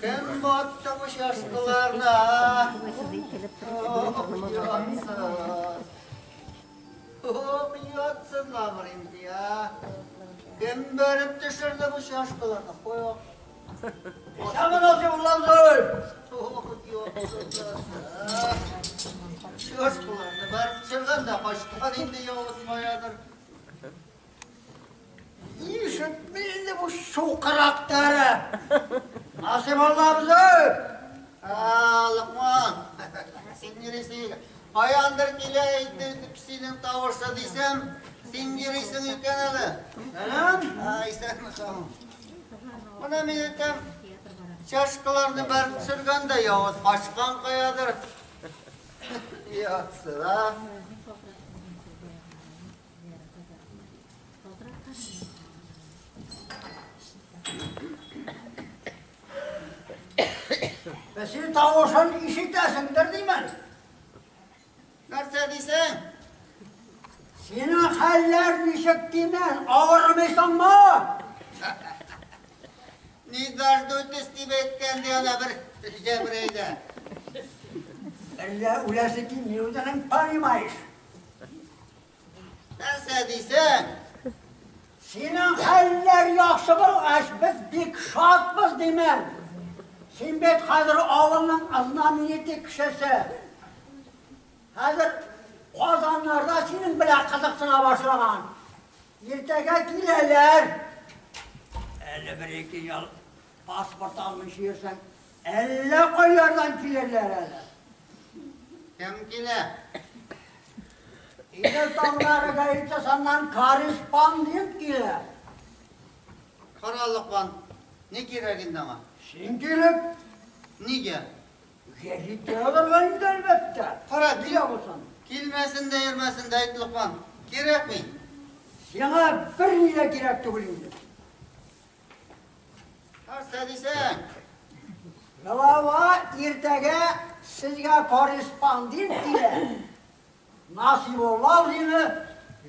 Кем батты бу чашкаларны, а? Ох, оятсыз. Ох, оятсыз Лаврентий, а? Кем бәреп төшерде бу чашкаларны? Кой. Исәнме, Насыйбулла абзый! Ох, оятсыз. Чашкаларны бәреп төшергән дә качкан инде явыз каядыр. Ишетми инде бу чукрак тәре. Насыйбулла абзый! А, Локман, син йөрисең. Каяндыр килә инде песинең тавышы дисәм, син йөрисең икән әле. Сәлам! А, исәнме, сау. Менә мин әйтәм, чашкаларны бәреп төшергән дә явыз качкан каядыр. Оятсыз, а? Песи тавышын ишетәсеңдер димен. Нәрсә дисең? Синең хәлләр ничек димен, авырмыйсыңмы? Не дождетесь дип әйткән ди ана бер җәбрәйдә. Әллә үләсе килми үзеңнең, понимаешь? Нәрсә дисең? Синең хәлләр яхшы булгач, без бик шатбыз димен. Син бит хәзер авылның знаменитый кешесе. Хәзер Казаннарда синең белән кызыксына башлаган. Иртәгә киләләр. Әле бер-ике ел паспорт алмыйча йөрсәң, әллә кайлардан килерләр әле. Кем килә? Идел таңнары газетасыннан корреспондент килә. Кара, Локман, ни кирәк инде аңа? Син килеп, Нигә? гәзиткә язарга инде, әлбәттә. Кара, Нигә булсын? Килмәсен дә йөрмәсен дә әйт, Локман. Кирәкми. Сиңа берни дә кирәк түгел инде. Нәрсә дисең? Глава иртәгә сезгә корреспондент килә. Насыйбулла абзыйны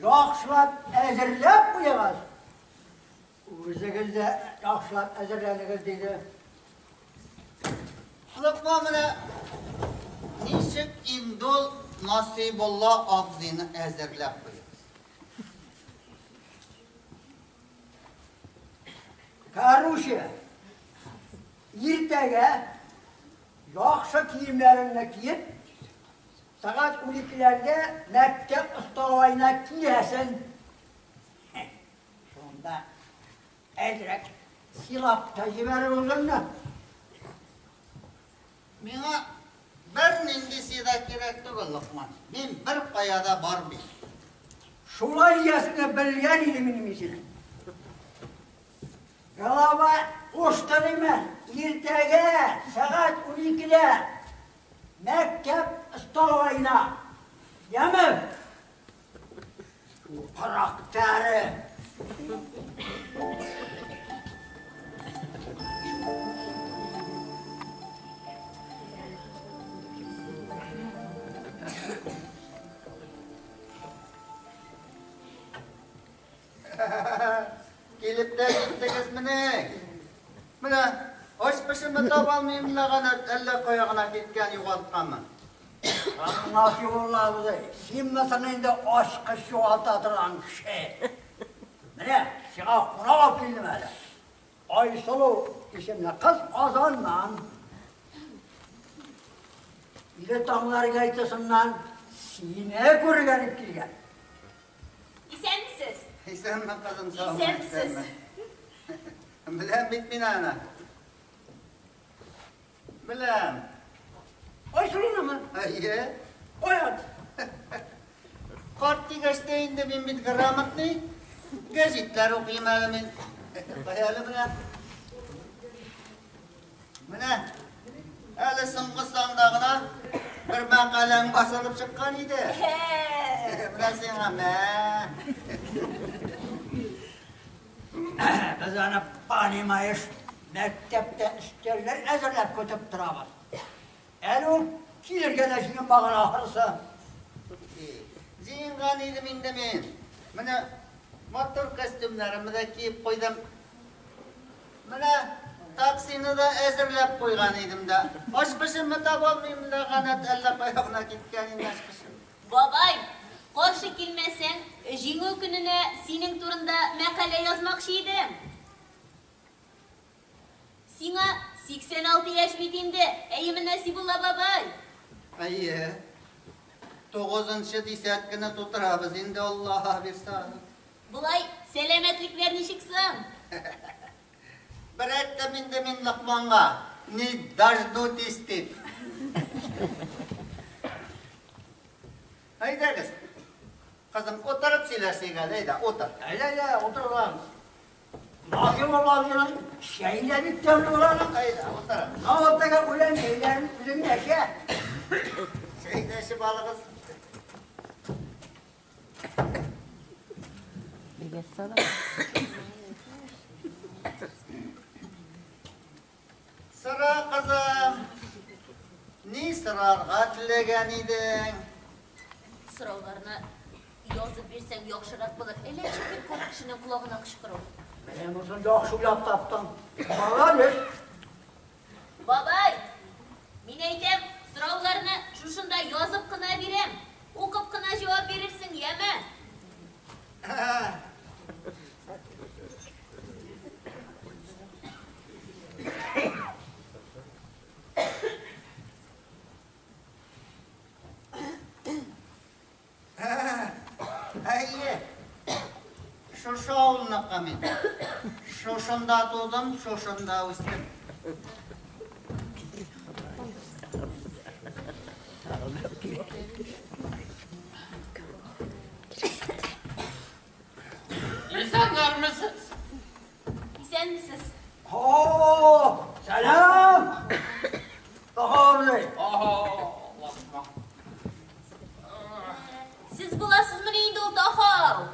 яхшылап әзерләп куегыз. Үзегез дә яхшылап әзерләнегез, диде. Локман, менә ничек инде ул Насыйбулла абзыйны әзерләп куегыз? Короче, иртәгә яхшы киемнәреңне киеп, сәгать 12-ләрдә мәктәп столовыена киләсең. Шунда әзрәк сыйлап та җибәрер үзеңне. Миңа бернинди сый да кирәк түгел, Локман. Мин бер кая да бармыйм. Шулай диясеңне белгән идем инде мин сине. Голова кушты димен, иртәгә сәгать 12-дә мәктәп столовыена. Яме? Чукрак тәре. Килеп тә җиттегезмени? Менә ачкычымны таба алмыйм ләганәт, әллә кая гына киткән, югалтканмын. Насыйбулла абзый, синме соң инде ачкыч югалта торган кеше? Менә сиңа кунак алып килдем әле. Айсылу исемле кыз Казаннан. Идел таңнары газетасыннан сине күрергә дип килгән. Исәнмесез. Исәнме, кызым, саумы? Исәнмесез. Беләм бит мин аны. Беләм. Айсылунымы? Әйе. Каян? Карт дигәч тә инде мин бит грамотный. Гәзитләр укыйм әле мин. Кая әле менә. Менә әле соңгы санда гына бер мәкаләң басылып чыккан иде. Менә сиңа мә. Без аны, понимаешь, мәктәптә өстәлләр әзерләп көтеп торабыз. Әле ул килергә дә җыенмаган ахрысы. Җыенган идем инде мин. Менә матур костюмнарымны да киеп куйдым. Менә Таксины да әзерләп куйган идем дә. Ачкычымны таба алмыйм, ләгънәт, әллә кая гына киткән инде ачкычым. Бабай, каршы килмәсәң, Җиңү көненә синең турында мәкалә язмакчы идем. Сиңа 86 яшь бит инде, әйеме, Насибулла бабай? Әйе. Тугызынчы дисәткене тутырабыз инде, Аллаһ бирса. Болай сәламәтлекләр ничек соң? Бер әйттем инде мин Локманга, не дождутесь дип. Әйдәгез, кызым, утырып сөйләшик әле, әйдә, утыр. Әйдә, әйдә, утырган. Насибулла абзыйның чәе дә бик тәмле була аның. Әйдә, утыр. Наваттагы үлән чәйләрен үзең дә эчә. Чәй дә эчеп алыгыз. Сора, кызым. Ни сорарга теләгән идең? Сорауларны язып бирсәң яхшырак булыр. Әллә ничек бит күп кешенең колагына кычкыру. Менә монысын яхшы уйлап таптың. Молодец. Бабай, мин әйтәм, сорауларны шушында язып кына бирәм. Укып кына җавап бирерсең, яме? Әйе. Шушы авылныкы мин. Шушында тудым, шушында үстем. Исәннәрмесез? Исәнмесез. О, сәлам! Таһа абзый. Ага, Локман. Сез буласызмыни инде ул Тахау?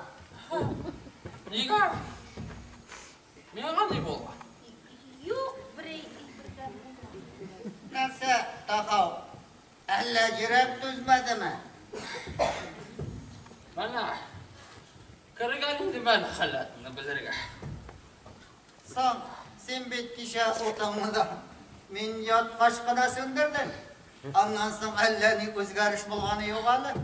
Нигә? Миңа ни булган? Юк, берәй әйбер дә булмады. Нәрсә, Тахау? Әллә йөрәк түзмәдеме? Менә кергән инде мин халәтне белергә. Соң, син бит кичә утыңны да мин яткач кына сүндердең. Аннан соң әллә ни үзгәреш булганы юк әле.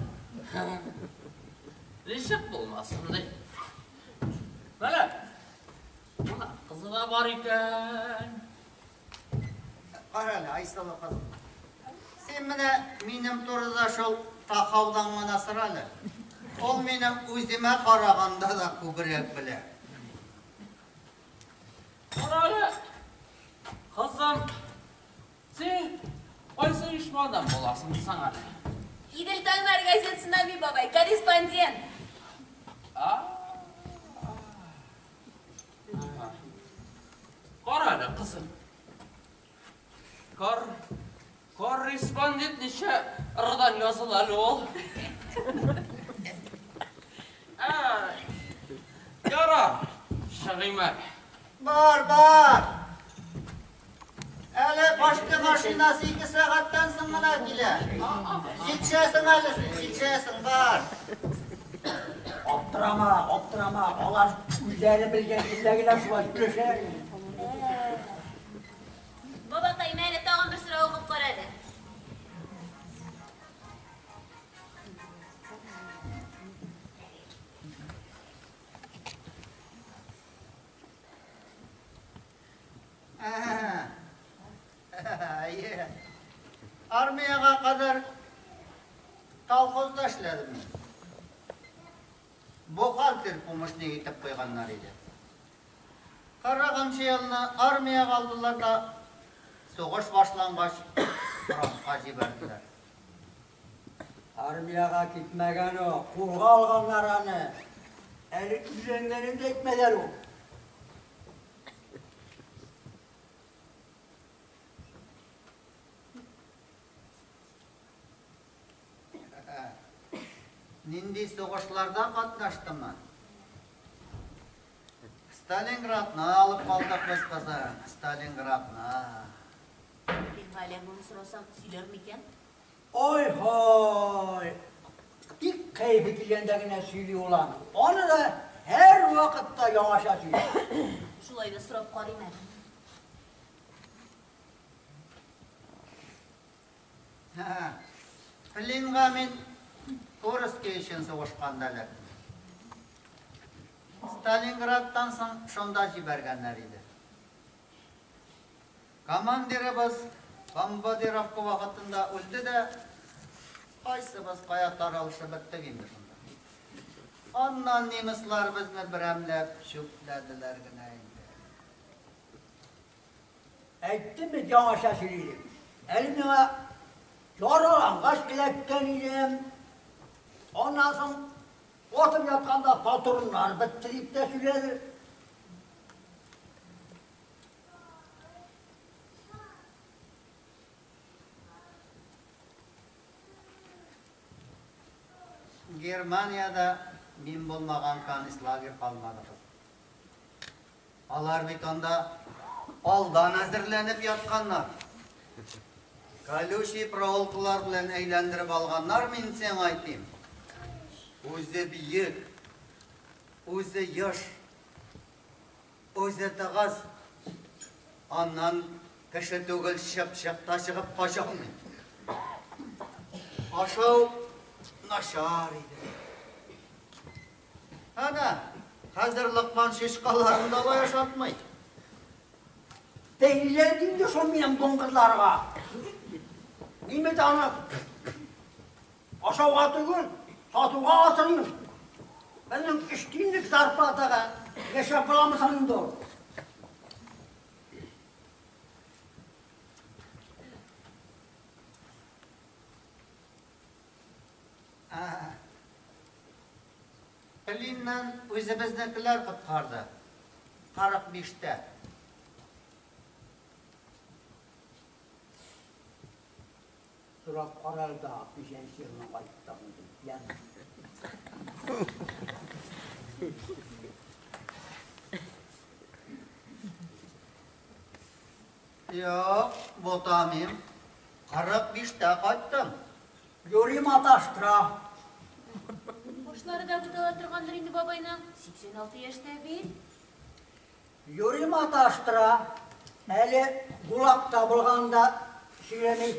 Ничек булмасын ди. Менә, менә кызы да бар икән. Кара әле, Айсылу кызым. Син менә минем турыда шул Тахаудан гына сора әле. Ул минем үземә караганда да күбрәк белә. Кара әле, кызым, син кайсы оешмадан буласың соң әле? Идел таңнары газетасыннан мин, бабай, корреспондент. Кара әле, кызым. Кор корреспондент ничә ырдан языла әле ул? Әй, ярар, чыгыйм әле. Бар, бар. Әле почта машинасы 2 сәгатьтән соң гына килә. Җитешәсең әле син, җитешәсең, бар. Аптырама, аптырама. Алар үзләре белгән телдә генә шулай сөйләшәләр инде. Бабакай, әле тагын бер сорау укып кара әле. Әйе. Армиягә кадәр колхозда эшләдем мин. Бухгалтер помощник итеп куйганнар иде. 40 елны армиягә алдылар да, сугыш башлангач, фронтка җибәрделәр. Армиягә китмәгән ул, кулга алганнар аны. Әле өйләнгәнен дә әйтмәделәр ул. Нинди сугышларда катнаштымы? Сталинградны алып калдык без, кызым, Сталинградны. Миңа сорасаң, сөйләр микән? Ой-һой! Тик кәефе килгәндә генә сөйли ул аны. Аны да һәр вакытта яңача сөйли. Шулай да сорап карыйм әле. Пленга мин Курский өчен сугышканда эләктем. Сталинградтан соң шунда җибәргәннәр иде. Командирыбыз бомбардировка вакытында үлде дә, кайсыбыз кая таралышып беттек инде шунда. Аннан немецлар безне берәмләп чүпләделәр генә инде. Әйттем бит, яңача сөйли дип. Әле миңа яралангач эләккән идем. Аннан соң атып ятканда патроннар бетте дип тә сөйләде. Германиядә мин булмаган концлагерь калмады, кыз. Алар бит анда алдан әзерләнеп ятканнар. Колючий проволокалар белән әйләндереп алганнар, мин сиңа әйтим. Үзе биек, үзе яшь, үзе тыгыз. Аннан кеше түгел, чыпчык та чыгып кача алмый. Ашау начар иде. Әнә, хәзер Локман шишкаларын да алай ашатмый. Бәйләнде инде шул минем дуңгызларга. Мин бит аны ашауга түгел, сатуга асрыйм. Безнең өч тиенлек зарплатага яшәп буламы соң инде ул? Пленнан үзебезнекеләр коткарды. 45-тә. Сорап карар да, ничәнче елны кайттың дип, яме. Юк, бутамыйм. 45-тә кайттым. Юри маташтыра. Башлары да бутала торгандыр инде бабайның. 86 яшьтә бит. Юри маташтыра. Әле ГУЛАГ табылган да сөйләми.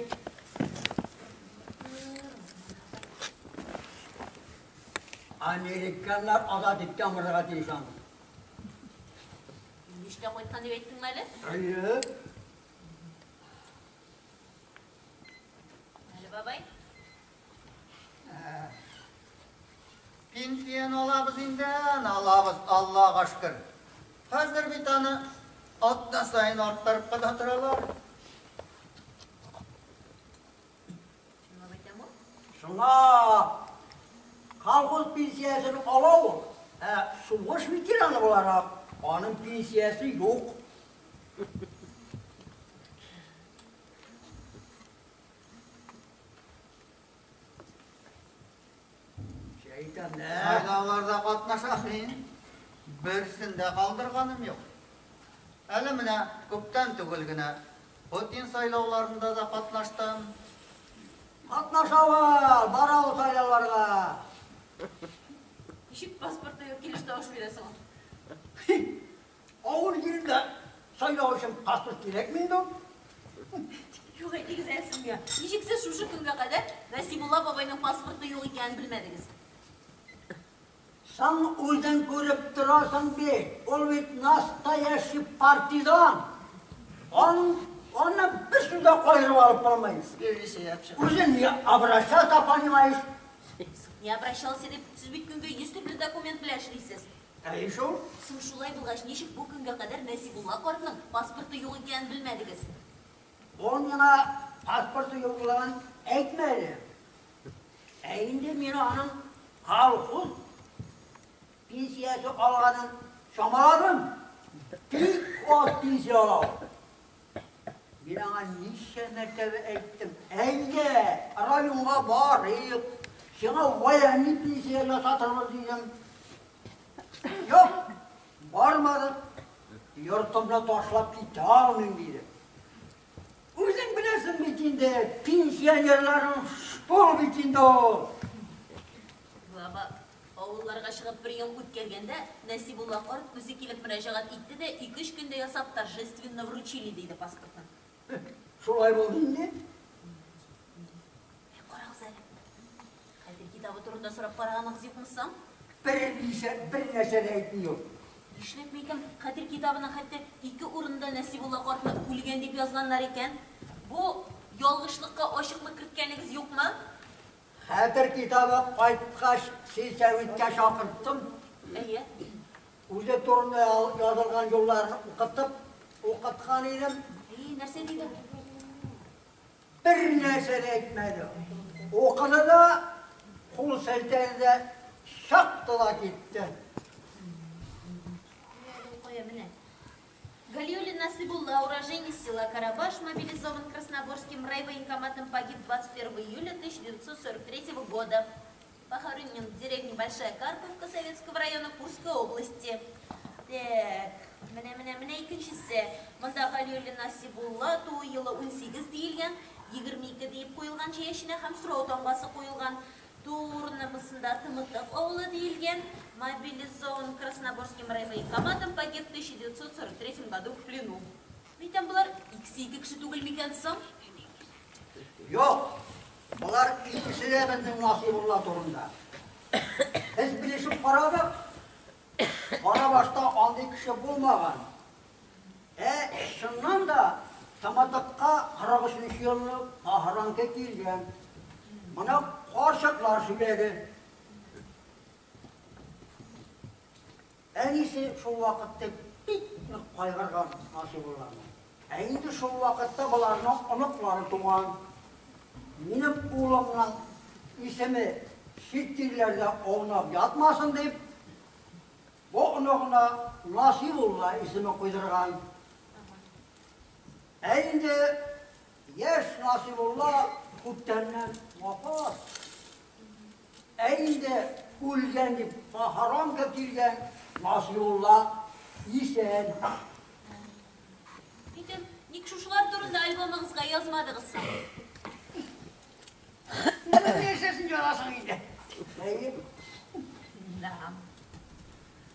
Американнар азат иткән булырга тиеш аны. Нишләп кайткан дип әйттеңме әле? Әйе. Әле бабай. Пенсияне алабыз инде, алабыз, Аллага шөкер. Хәзер бит аны атна саен арттырып кына торалар. Чынлап әйтәм ул. Шуңа колхоз пенсиясен ала ул. Ә сугыш ветераны буларак аның пенсиясе юк. Шәйтаннар. Сайлауларда катнашам мин. Берсен дә калдырганым юк. Әле менә күптән түгел генә Путин сайлауларында да катнаштым. Катнаша ул, бара ул сайлауларга. Ничек паспорты юк килеш тавыш бирәсең ул? Авыл җирендә сайлау өчен паспорт кирәкме инде ул? Юк, әйтегез әле сез миңа. Ничек сез шушы көнгә кадәр Насибулла бабайның паспорты юк икәнен белмәдегез? Син үзең күреп торасың бит, ул бит настоящий партизан. Аның аннан бер сүз дә каерып алып булмый. Үзең не обращаться, понимаешь? Не обращался дип, сез бит көнгә 100 төрле документ белән эшлисез. Әйе шул. Соң шулай булгач, ничек бу көнгә кадәр Насибулла картның паспорты юк икәнен белмәдегез? Ул миңа паспорты юклыгын әйтмәде. Ә инде мин аның колхоз пенсиясе алганын чамаладым. Бик аз пенсия ала ул. Мин аңа ничә мәртәбә әйттем. Әйдә, районга барыйк. Сиңа военный пенсия ясатырбыз дидем. Юк, бармады. Йортымны ташлап китә алмыйм диде. Үзең беләсең бит инде, пенсионерларның шул бит инде ул. Баба, авылларга чыгып прием үткәргәндә, Насибулла карт үзе килеп мөрәҗәгать итте дә, 2-3 көндә ясап торжественно вручили диде паспортын. Шулай булды инде. китабы турында сорап караганыгыз юкмы соң? Бер нәрсә дә әйтми ул. Нишләп микән хәтер китабының хәтта ике урында Насибулла картны үлгән дип язганнар икән? Бу ялгышлыкка ачыклык керткәнегез юкмы? Хәтер китабы кайткач, сельсоветка чакырттым. Әйе. Үзе турында язылган юлларны укытып, укыткан идем. Әй, нәрсә диде? Бер нәрсә дә әйтмәде. Укыды да, кул селтәде дә, чыкты да китте. Кая менә. Галиуллин Насибулла, уроженец села Карабаш, мобилизован Красноборским райвоенкоматом, погиб 21 июля 1943 года. Похоронен в деревне Большая Карповка Советского района Курской области. Так, менә, менә, менә икенчесе. Монда Галиуллин Насибулла туу елы 18 диелгән, 22 диеп куелган җәяшенә һәм сорау тамгасы куелган. Туу урыны монысында Тымытык авылы диелгән. Мобилизован Красноборским райвоенкоматом, погиб в 1943 году в плену. Әйтәм, болар икесе ике кеше түгел микән соң? Юк, болар икесе дә безнең Насибулла турында. Без белешеп карадык, Карабашта андый кеше булмаган. Ә чыннан да Тымытыкка 43 елны похоронка килгән. Моны карчыклар сөйләде. Әнисе шул вакытта бик нык кайгырган Насибулланы. Ә инде шул вакытта боларның оныклары туган. Минем улымның исеме чит җирләрдә аунап ятмасын дип, бу оныгына Насибулла исеме куйдырган. Ә инде яшь Насибулла күптәннән вафат. Ә инде үлгән дип похоронка килгән Насибулла исән. Әйтәм, ник шушылар турында альбомыгызга язмадыгыз соң? Нәрсәсен язасың инде? Әйе. Да.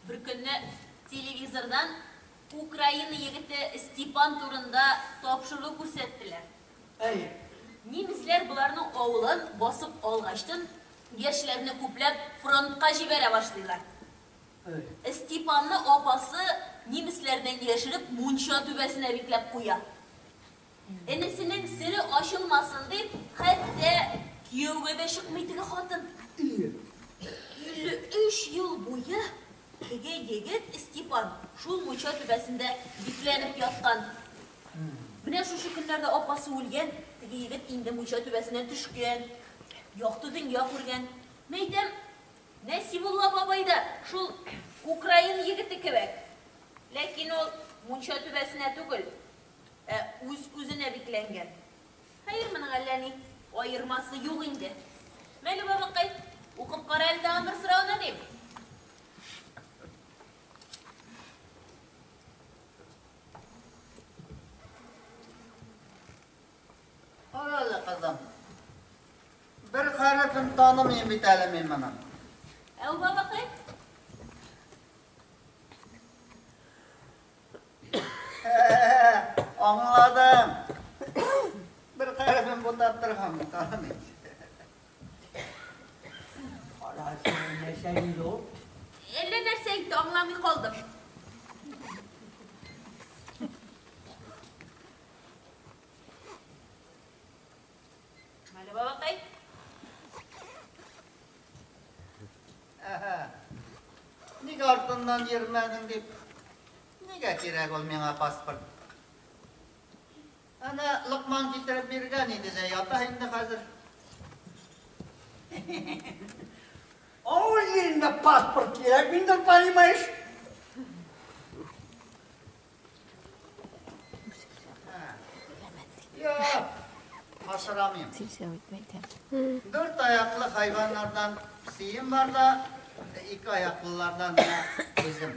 Бер көнне телевизордан Украина егете Степан турында тапшыру күрсәттеләр. Әйе. Немецләр боларның авылын басып алгачтын, яшьләрне күпләп фронтка җибәрә башлыйлар. Әйе. Степанны апасы немецләрдән яшереп мунча түбәсенә бикләп куя. Энесенең сере ачылмасын дип, хәтта кияүгә дә чыкмый теге хатын. Әйе. 53 ел буе теге егет Степан шул мунча түбәсендә бикләнеп яткан. Менә шушы көннәрдә апасы үлгән, теге егет инде мунча түбәсеннән төшкән, якты дөнья күргән. Мәйтәм, Насибулла бабай да шул украин егете кебек. Ләкин ул мунча түбәсенә түгел, ә үз-үзенә бикләнгән. Хәер, моның әллә ни аермасы юк инде. Мәле, бабакай, укып кара әле тагын бер сорауны дим. Кара әле, кызым. Бер хәрефен танымыйм бит әле мин моның. Әү, бабакай? Аңладым. Бер хәрефен бутап торган, танымыйм. Кара син, нәрсә диде ул? Әллә нәрсә әйтте, аңламый калдым. Әле, бабакай. Әһә. Нигә артыннан йөрмәдең дип? Нигә кирәк ул миңа паспорт? Әнә Локман китереп биргән иде дә ята инде хәзер. Авыл җирендә паспорт кирәк, инде понимаешь? Юк, асрамыйм. Дүрт аяклы хайваннардан песием бар да, ике аяклылардан менә үзем.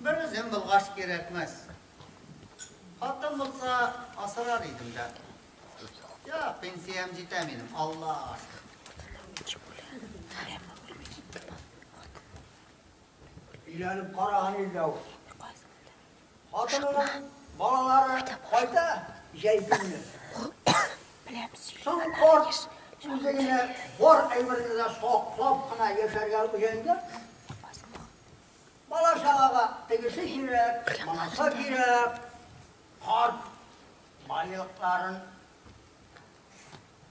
Бер үзем булгач кирәкмәс. Хатын булса асрар идем дә. Я, пенсиям җитә минем, Аллага шөкер. Өйләнеп караган иде ул. Хатынының балалары кайта җәй көне. Соң карт Үзе генә бар әйберне дә саклап кына яшәргә өйрәнгән. Бала-чагага тегесе кирәк, монысы кирәк. Карт байлыкларын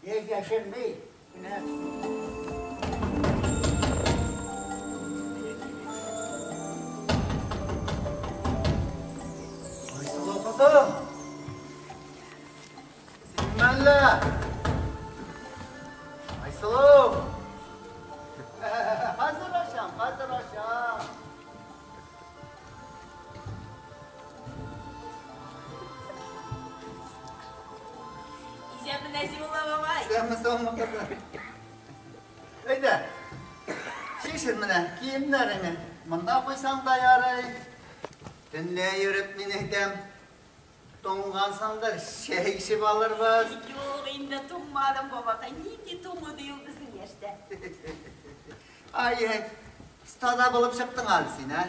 яшерми. Менә. Айсылу кызым! Син мәллә? Айсылу! Хәзер ачам, хәзер ачам. Исәнме, Нәсибулла бабай? Исәнме, саумы, кызым? Әйдә, чишен менә киемнәреңне. Монда куйсаң да ярый. Төнлә йөреп, мин әйтәм, туңгансыңдыр, чәй эчеп алырбыз. Юк, инде туңмадым, бабакай. Нинди туңу ди ул безнең яшьтә? Ай-яй, стада булып чыктың әле син, ә?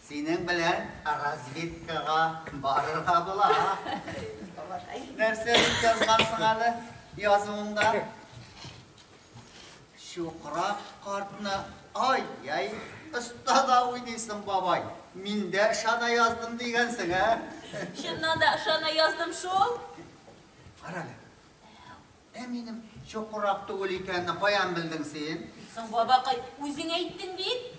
Синең белән разведкага барырга була. Бабакай. Нәрсә дип язгансың әле язуыңда? Чукрак картны, ай-яй, оста да уйныйсың, бабай. Мин дә ышана яздым дигәнсең, ә? Чыннан да ышана яздым шул. Кара әле. Ә минем чукрак түгел икәнне каян белдең син? Соң, бабакай, үзең әйттең бит.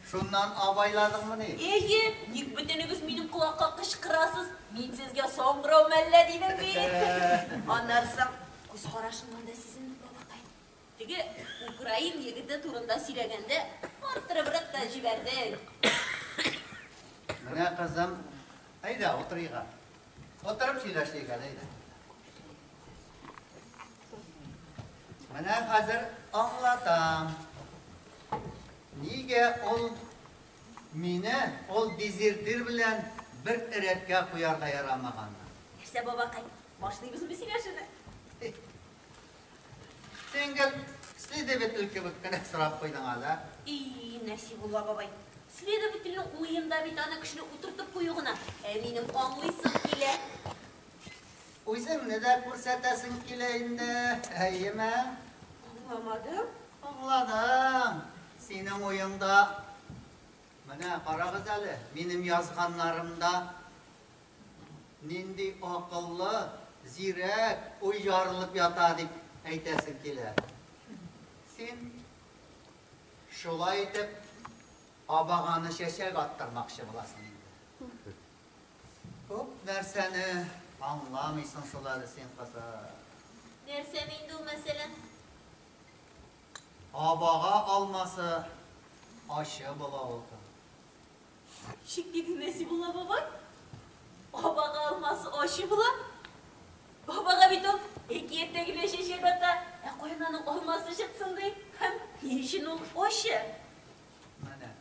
Шуннан абайладыңмыни? Әйе, ник бөтенегез минем колакка кычкырасыз? Мин сезгә саңгырау мәллә дидем бит. Аннары соң күз карашыңнан да сизенде, бабакай. Теге украин егете турында сөйләгәндә арттырыбрак та җибәрдең. Менә, кызым, әйдә, утырыйк. Утырып сөйләшик әле, әйдә. Менә хәзер аңлатам. Нигә ул мине ул дезертир белән бер рәткә куярга ярамаганны? Нәрсә, бабакай, башлыйбызмы сөйләшүне? Син гел следователь кебек кенә сорап куйдың әле. И, Нәсибулла бабай, следовательнең уенда бит аны кешене утыртып кую гына. Ә минем аңлыйсым килә. Үзеңне дә күрсәтәсең килә инде, әйеме? Аңламадым. Аңладым. Синең уеңда, менә карагыз әле, минем язганнарымда нинди акыллы, зирәк уй ярылып ята дип әйтәсең килә. Син шулай итеп абаганы чәчәк аттырмакчы буласың инде. Күп нәрсәне аңламыйсың шул әле син, кызым. Нәрсәне инде ул, мәсәлән? Абага алмасы ачы була ул. Ничек дидең, Нәсибулла бабай? Абага алмасы ачы була? Бабага бит ул әкияттәге чәчәк ата. Ә каян аның алмасы чыксын ди? Һәм ни өчен ул ачы? Менә.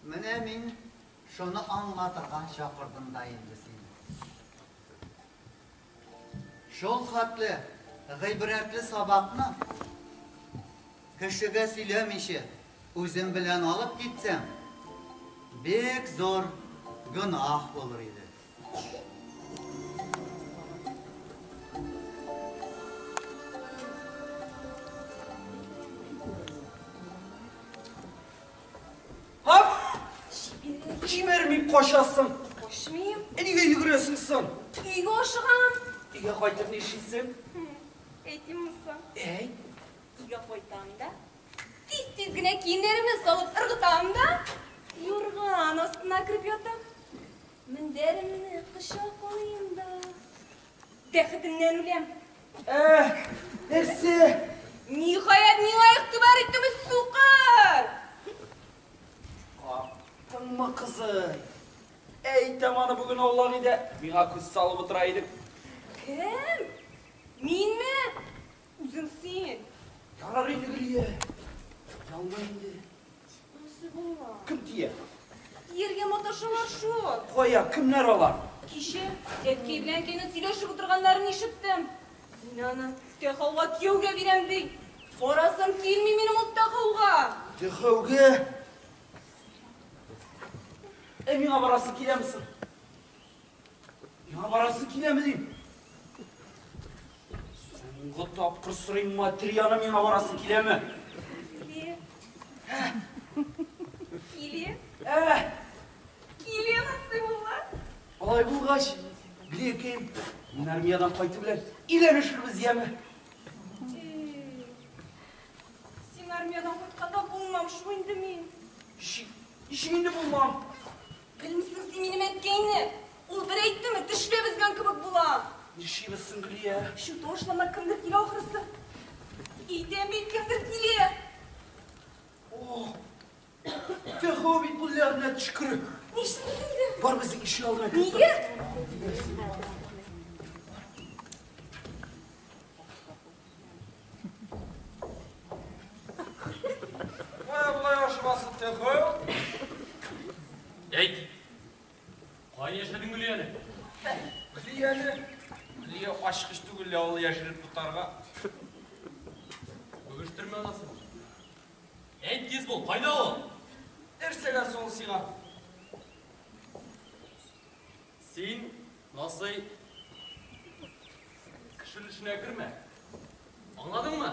Менә мин шуны аңлатырга чакырдым да инде сине. Шул хәтле гыйбрәтле сабакны кешегә сөйләмичә үзем белән алып китсәм, бик зур гөнаһ булыр иде. Hop! Җибәрми качасың. Качмыйм. Ә нигә йөгерәсең соң? Өйгә ашыгам. Өйгә кайтып ни эшлисең? Әйтимме соң? Әйт. Өйгә кайтам да, тиз-тиз генә киемнәремне салып ыргытам да, юрган астына кереп ятам. Мендәремне кочаклыйм да, бәхетемнән үләм. Нәрсә? Ниһаять, миңа игътибар иттеме, сукыр? Каптыңмы, кызый? Әйтәм аны бүген аулак өйдә. Миңа күз салып утыра идең. Кем? Минме? Үзең син. Ярар инде, Гөлия. Ялма инде. Насыйбулла. Кем тия? Тияргә маташалар шул. Кая, кемнәр алар? Кичә әткәй белән әнкәйнең сөйләшеп утырганнарын ишеттем. Мин аны Тәхауга кияүгә бирәм ди. Барасым килми минем ул Тәхауга. Тәхауга? Ә миңа барасы киләме соң? Миңа барасы киләме дим? Соңгы тапкыр сорыйм, Матрияны миңа барасы киләме? Килә. Килә. Ә, Килә, Насыйбулла. Алай булгач, Гөлиякәем, мин армиядән кайту белән өйләнешербез, яме? Эй, син армиядән кайтканда булмам шул инде мин. Ничек, ничек инде булмам? Белмисең син минем әткәйне. Ул бер әйттеме, тешләп өзгән кебек була. Нишлибез соң, Гөлия? Чү, тавышлама, кемдер килә ахрысы. Әйтәм бит, кемдер килә. О, Тәхау бит бу ләгънәт төшкере. Нишлибез инде? Бар безнең ишек алдына кереп Нигә? Кая болай ашыгасың, Тәхау? Әйт. Кая яшердең Гөлияне? Гөлияне? Гөлия ачкыч түгел лә ул яшереп тотарга. Бөгештермә анасын. Әйт, тиз бул, кайда ул? Нәрсәгә соң ул сиңа? Син, Насый, кеше өлешенә кермә. Аңладыңмы?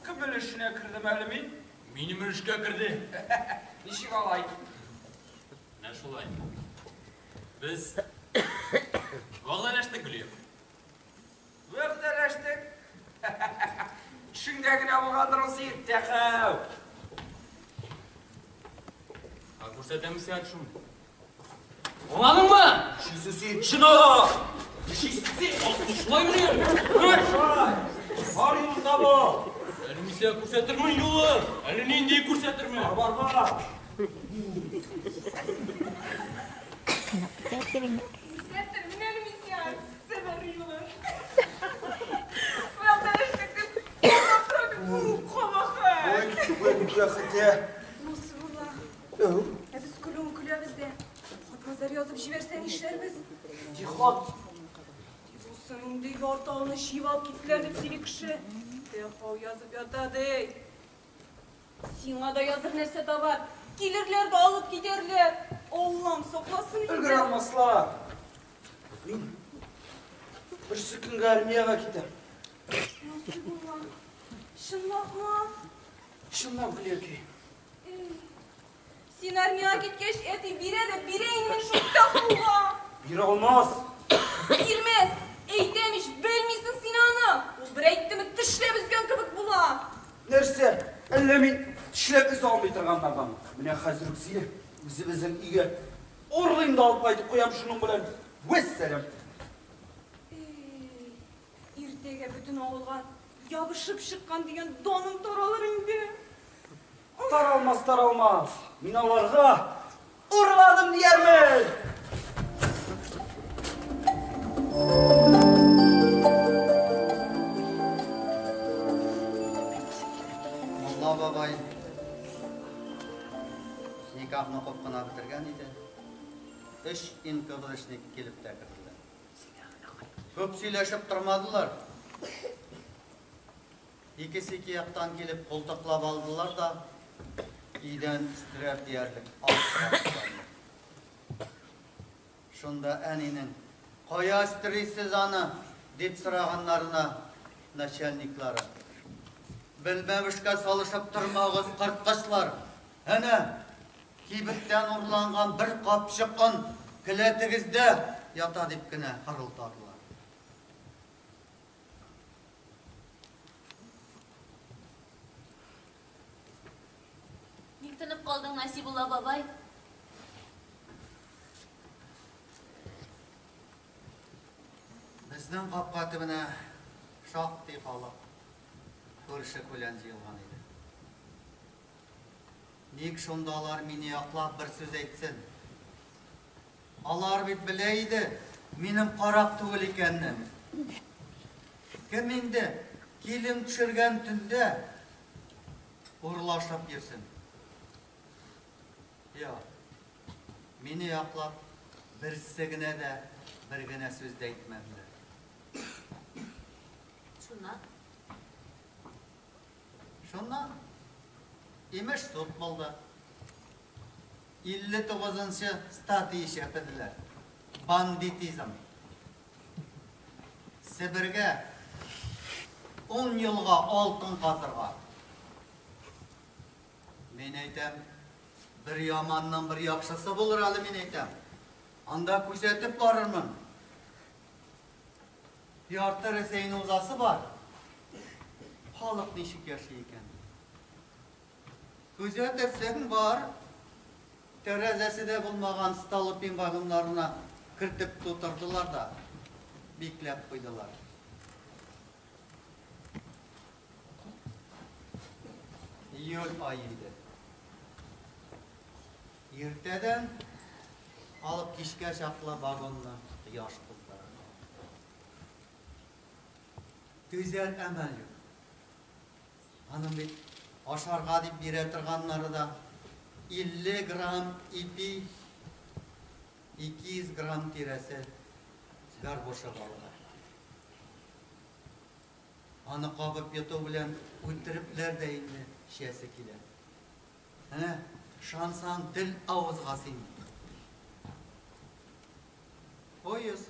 Кем өлешенә кердем әле мин? Минем өлешкә керде. Ничек алай? Менә шулай. Без вәгъдәләштек, Гөлия. Вәгъдәләштек. Төшеңдә генә булгандыр ул син, Тәхау. Ә күрсәтәм сиңа төшемне. Аңладыңмы? Төшесең син. Чынала! Төшесең син. Шулай мени? Бар юлында бул. Әле мин сиңа күрсәтермен юлын. Әле нинди күрсәтермен. Бар, бар. Күрсәтермен әле мин сиңа Себер юлын. Вәгъдәләштек дип, кабахәт. Кабахәт. Ой, бәхете. Насыйбулла. Ә без көлүен көләбез дә. Хат-мазар язып җибәрсә нишләрбез? Нинди хат? Булсын инде ярты авылны җыеп алып киттеләр дип сөйли кеше. Тәхау язып ята ди. Сиңа да языр нәрсә табар. Килерләр дә алып китәрләр. Аллам сакласын инде. Өлгерә алмаслар. Мин берсе көнгә армиягә китәм. Насыйбулла. Чынлапмы? Чынлап, Гөлиякәй. Эй, син армиягә киткәч, әти бирә дә бирә инде мине шул Тәхауга. Бирә алмас. Бирмәс. Әйтәм ич, белмисең син аны. Ул бер әйттеме, тешләп өзгән кебек була. Нәрсә? Әллә мин тешләп өзә алмый торганнарданмы? Менә хәзер үк сине үзебезнең өйгә урлыйм да алып кайтып куям шуның белән. Вәссәлам. Эй, иртәгә бөтен авылга ябышып чыккан дигән даным таралыр инде. Таралмас, таралмас. Мин аларга урладым диярмен. Мулла бабай никахны укып кына бетергән иде. Өч НКВДшник килеп тә керделәр. Күп сөйләшеп тормадылар. Икесе ике яктан килеп култыклап алдылар да өйдән өстерәп диярлек алып чыгардылар. Шунда әнинең кая өстерисез аны дип сораганнарына начальниклары: Белмәмешкә салышып тормагыз, корткычлар. Әнә кибеттән урланган бер капчык он келәтегездә ята дип кенә хырылдадылар. Ник тынып калдың, Насибулла бабай? Безнең капка төбенә шактый халык күрше күлән җыелган иде. Ник шунда алар мине яклап бер сүз әйтсен? Алар бит белә иде минем карак түгел икәнне. Кем инде килен төшергән төндә урлашып йөрсен? Юк, мине яклап берсе генә дә бер генә сүз дә әйтмәделәр. Шуннан? Шуннан имеш суд булды. 59-нчы статья шәпеделәр. Бандитизм. Себергә Ун елга алтын казырга. Мин әйтәм, бер яманның бер яхшысы булыр әле, мин әйтәм. Анда күзәтеп барырмын. Ярты Рәсәйне узасы бар. Халык ничек яши икән? Күзәтерсең бар. Тәрәзәсе дә булмаган Столыпин вагоннарына кертеп тутырдылар да, бикләп куйдылар. Июль ае иде. Иртәдән алып кичкә чаклы вагонны кояш кыздыра. Түзәр әмәл юк. Аның бит ашарга дип бирә торганнары да 50 грамм ипи, 200 грамм тирәсе горбуша балыгы. Аны кабып йоту белән үтерепләр дә инде эчәсе килә. Әнә, ышансаң, тел авызга сыймый. Поезд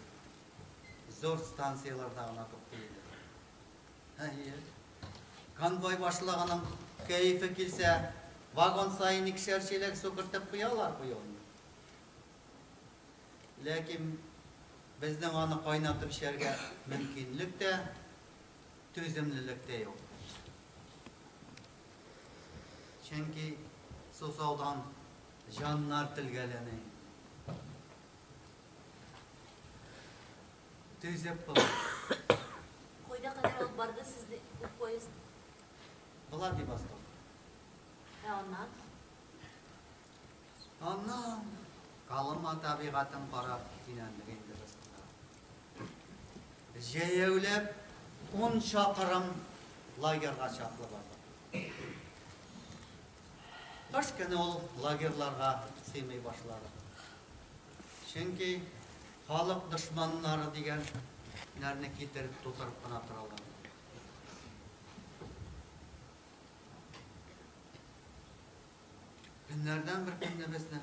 зур станцияләрдә гына туктый иде. Әйе. Конвой башлыгының кәефе килсә, вагон саен икешәр чиләк су кертеп куялар куюын. Ләкин безнең аны кайнатып эчәргә мөмкинлек тә, түземлелек тә юк. Чөнки сусаудан җаннар телгәләнә. Төзеп була. Кайда кадәр алып барды сезне бу поезд? Владивосток. Ә аннан? Аннан Колыма табигатен карап кинәндек инде без монда. Җәяүләп ун чакрым лагерьга чаклы бардык. Кыш көне ул лагерьларга сыймый башлады. Чөнки халык дошманнары дигән нәрне китереп тутырып кына торалар. Көннәрдән бер көнне безне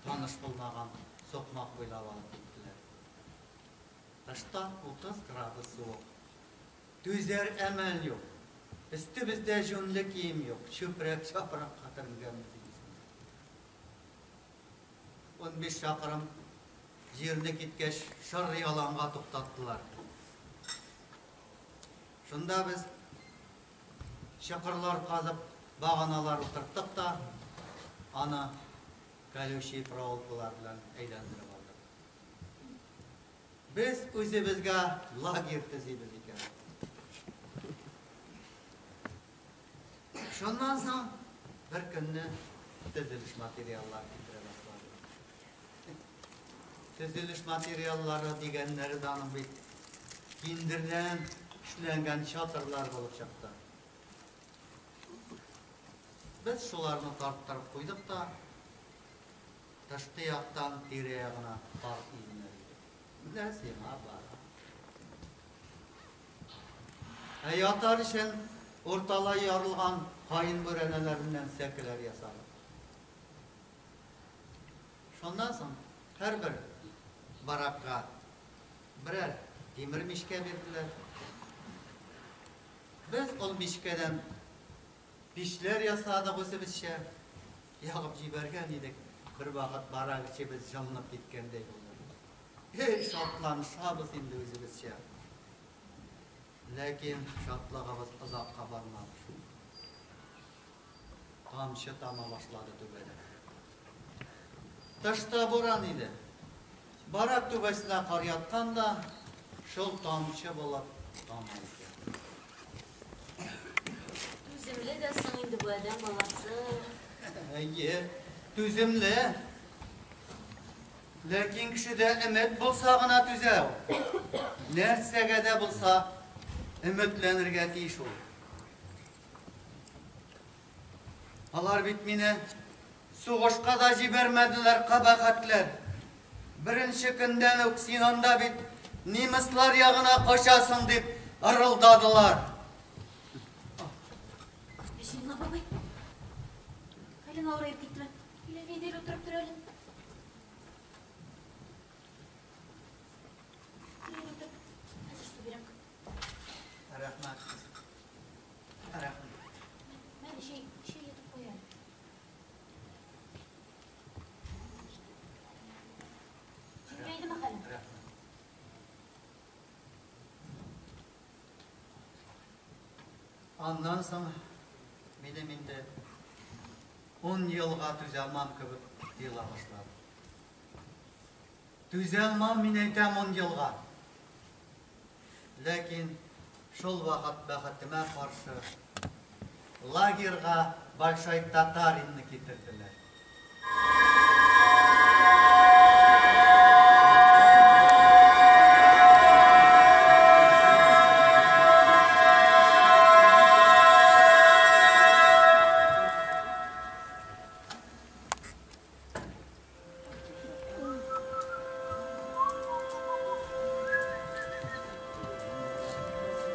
таныш булмаган сукмак буйлап алып киттеләр. Тышта 30 градус суык. Түзәр әмәл юк. Өстебездә җүнле кием юк, чүпрәк-чапракка төренгәнбез инде. 15 чакрым җирне киткәч, шыр яланга туктаттылар. Шунда без чокырлар казып, баганалар утырттык та, аны колючий проволокалар белән әйләндереп алдык. Без үзебезгә лагерь төзибез икән. Шуннан соң бер көнне төзелеш материаллары китерә башладылар. Төзелеш материаллары дигәннәре дә аның бит киндердән эшләнгән чатырлар булып чыкты. Без шуларны тарттырып куйдык та, тышкы яктан тирә-ягына кар өемнәре идек. Менә сиңа бара. Ә ятар өчен урталай ярылган каен бүрәнәләреннән сәкеләр ясадык. Шуннан соң һәрбер баракка берәр тимер мичкә бирделәр. Без ул мичкәдән пичләр ясадык үзебезчә. Ягып җибәргән идек. Бервакыт барак эчебез җылынып киткәндәй булды. Һей, шатланышабыз инде үзебезчә. Ләкин шатлыгыбыз озакка бармады шул. Тамчы тама башлады түбәдән. Тышта буран иде. Барак түбәсенә кар яткан да, шул тамчы булып тама икән. Түземле дә соң инде бу адәм баласы. Әйе, түземле. Ләкин кешедә өмет булса гына түзә ул. Нәрсәгә дә булса өметләнергә тиеш ул. Алар бит мине сугышка да җибәрмәделәр, кабахәтләр. Беренче көндән үк син анда бит немецлар ягына качасың дип ырылдадылар. Син бабай. Хәлең авыраеп киттеме? Әллә нидер утырып тор әле. Хәзер су бирәм. Рәхмәт. Аннан соң минем инде 10 елга түзә алмам кебек тоела башлады. Түзә алмам, мин әйтәм, 10 елга. Ләкин шул вакыт бәхетемә каршы лагерьга Большой Татаринны китерделәр.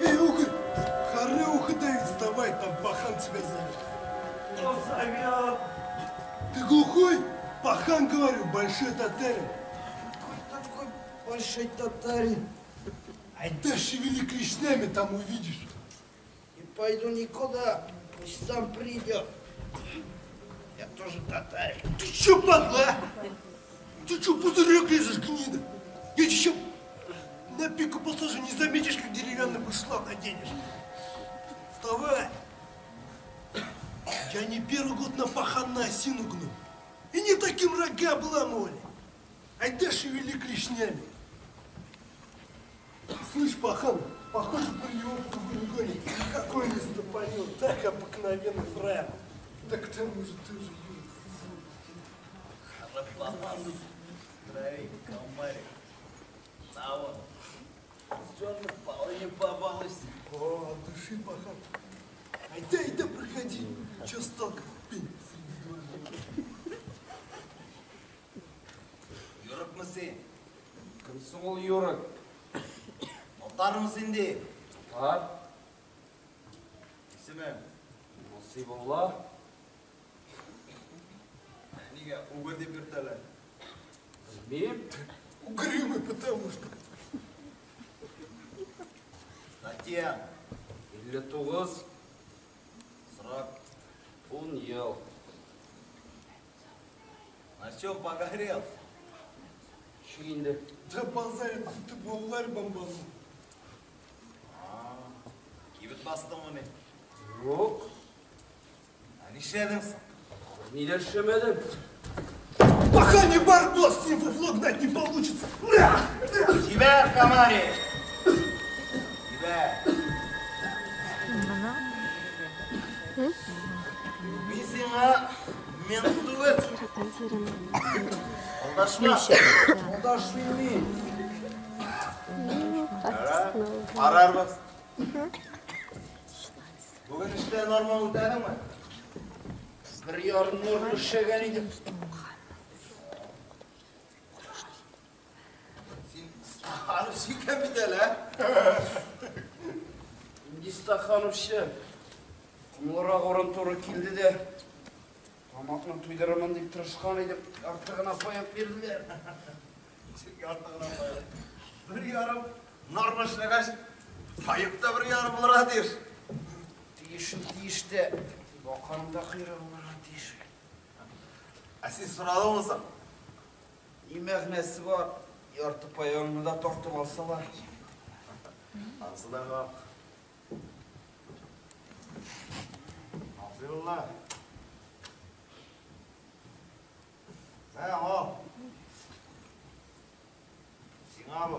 Эй, Угорь, харе уходи, вставай, там пахан тебя зовет. Кто зовет? Ты глухой? Пахан, говорю, большой татарин. Какой такой большой татарин? Ай да шевели клешнями, там увидишь. Не пойду никуда, пусть сам придет. Я тоже татарин. Ты чё, падла, а? Ты чё, пузырек лезешь, гнида? Я еще на пику посажу, не заметишь, как деревянный бушлат наденешь. Вставай. Я не первый год на пахан на осину гну. И не таким рога обламывали. Айда шевели клешнями. Слышь, пахан, похоже, про него в фургоне. Какой не стопанил, так обыкновенный фраер. Да к тому же ты же юрик. Травик, комарик. На вон. Черный полыни побалуйся. О, от души, пахан. Айда, айда, проходи. Че стал, как пень среди двора? Юрыкмы син? Кем ул Юрык? Татармы син ди? Татар. Исемең? Насыйбулла. Нигә Угорь дип йөртәләр? Белмим. Угрюмый, потому что. Статья. 59. Срок. 10 ел. На чем погорел? Ничек инде? Да базарит, будто бы он ларь бомбанул. Кибет бастыңмы? Юк. Ә нишләдең соң? Ни дә эшләмәдем. Пока не барбос, с ним фуфло гнать не получится. Җибәр, комарик! Җибәр! Мин сиңа мент түгел. Алдашма. Алдашмыйм мин. Карарбыз. Бүген эштә норма үтәдеңме? 1,5 норма эшләгән идем. Син стахановчы икән бит әле, ә? Инде стахановчы. Комлырак урын туры килде дә, тамакны туйдырырмын дип тырышкан идем, артыгына паек бирделәр. Ничек артыгына паек? 1,5 норма эшләгәч, паек та 1,5 булырга тиеш. Тиешен тиеш тә, баканың да койрыгы булырга тиеш. Ә син сорадыңмы соң? Ни мәгънәсе бар, ярты паегыңны да тартып алсалар. Анысы да хак. Насыйбулла. Мә, ал. Сиңа бу.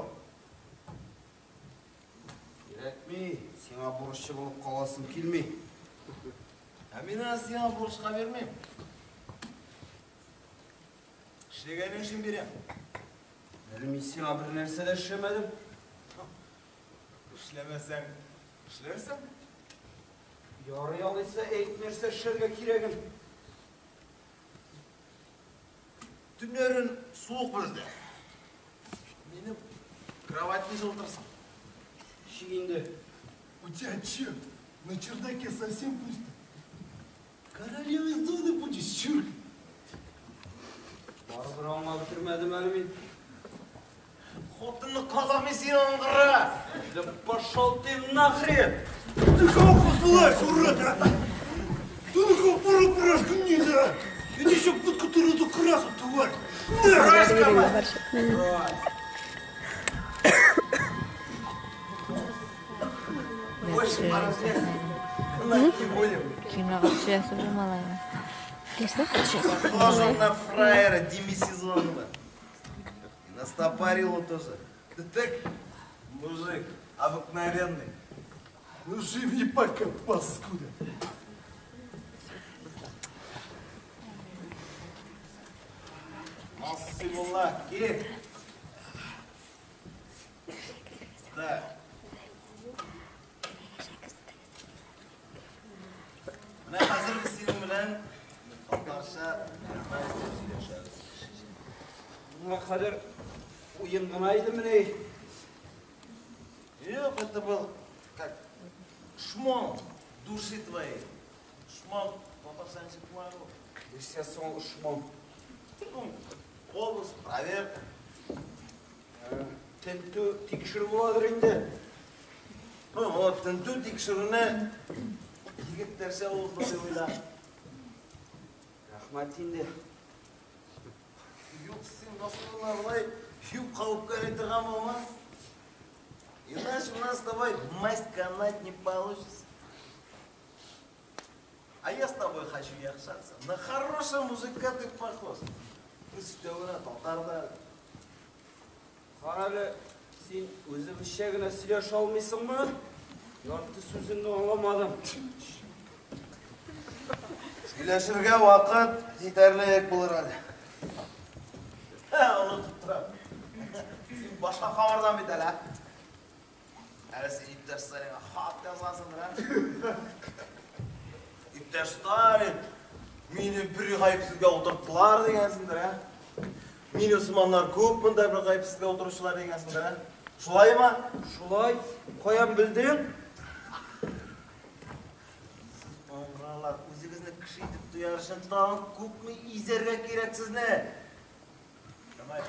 Кирәкми, сиңа бурыччы булып каласым килми. Ә мин аны сиңа бурычка бирмим. Эшләгәнең өчен бирәм. Әле мин сиңа бер нәрсә дә эшләмәдем. Эшләмәсәң, эшләрсең. Ярый алайса, әйт нәрсә эшләргә кирәген. Төннәрен суык бездә. Минем кроватьны җылытырсың. Ничек инде? У тебя че, на чердаке совсем пусто? Королевой зоны будешь, чурка. Барыбер аңлап бетермәдем әле мин. Хатынны каламый син аңгыра. Да пошел ты нахрен! Ты кого посылаешь, урод, а? Ты на кого порог прешь, гнида, а? Я тебе еще будку ты разукрашу, тварь! Брось, комар! Больше пора. Канать не будем. Кинога төшәсе бу малайга. Похож он на фраера демисезонного. И настопорил тоже. Ты так, мужик, обыкновенный. Ну живи пока, паскуда. Насибулла, кил. Так. Менә хәзер без синең белән татарча сөйләшәбез. Моңа кадәр уен гына идемени? Юк, это был как шмон души твоей. Шмон татарча ничек була ул? Нәрсә соң ул шмон? Ну, обыск, проверка. Тентү тикшерү буладыр инде. Ну, вот тентү тикшерүне егетләрчә узды дип уйла. Рәхмәт инде. Юк, син Насрулла болай юк калып кала торган булма. Иначе у нас с тобой масть канать не получится. А я с тобой хочу яхшаться. На хорошего мужика ты похож. Өстәвенә татар да. Кара әле, син үзебезчә генә сөйләшә алмыйсыңмы? Ярты сүзеңне аңламадым. Сөйләшергә вакыт җитәрлек булыр әле. Онытып торам. Син башка камырдан бит әле, ә? Әле син иптәш Сталинга хат язгансыңдыр, ә? Иптәш Сталин, мине бер гаепсезгә утырттылар дигәнсеңдер, ә? Мине сыманнар күп монда бер гаепсезгә утыручылар дигәнсеңдер, ә? Шулаймы? Шулай. Каян белдең? Сез аңгыралар, үзегезне кеше итеп тояр өчен тагын күпме изәргә кирәк сезне? Давай,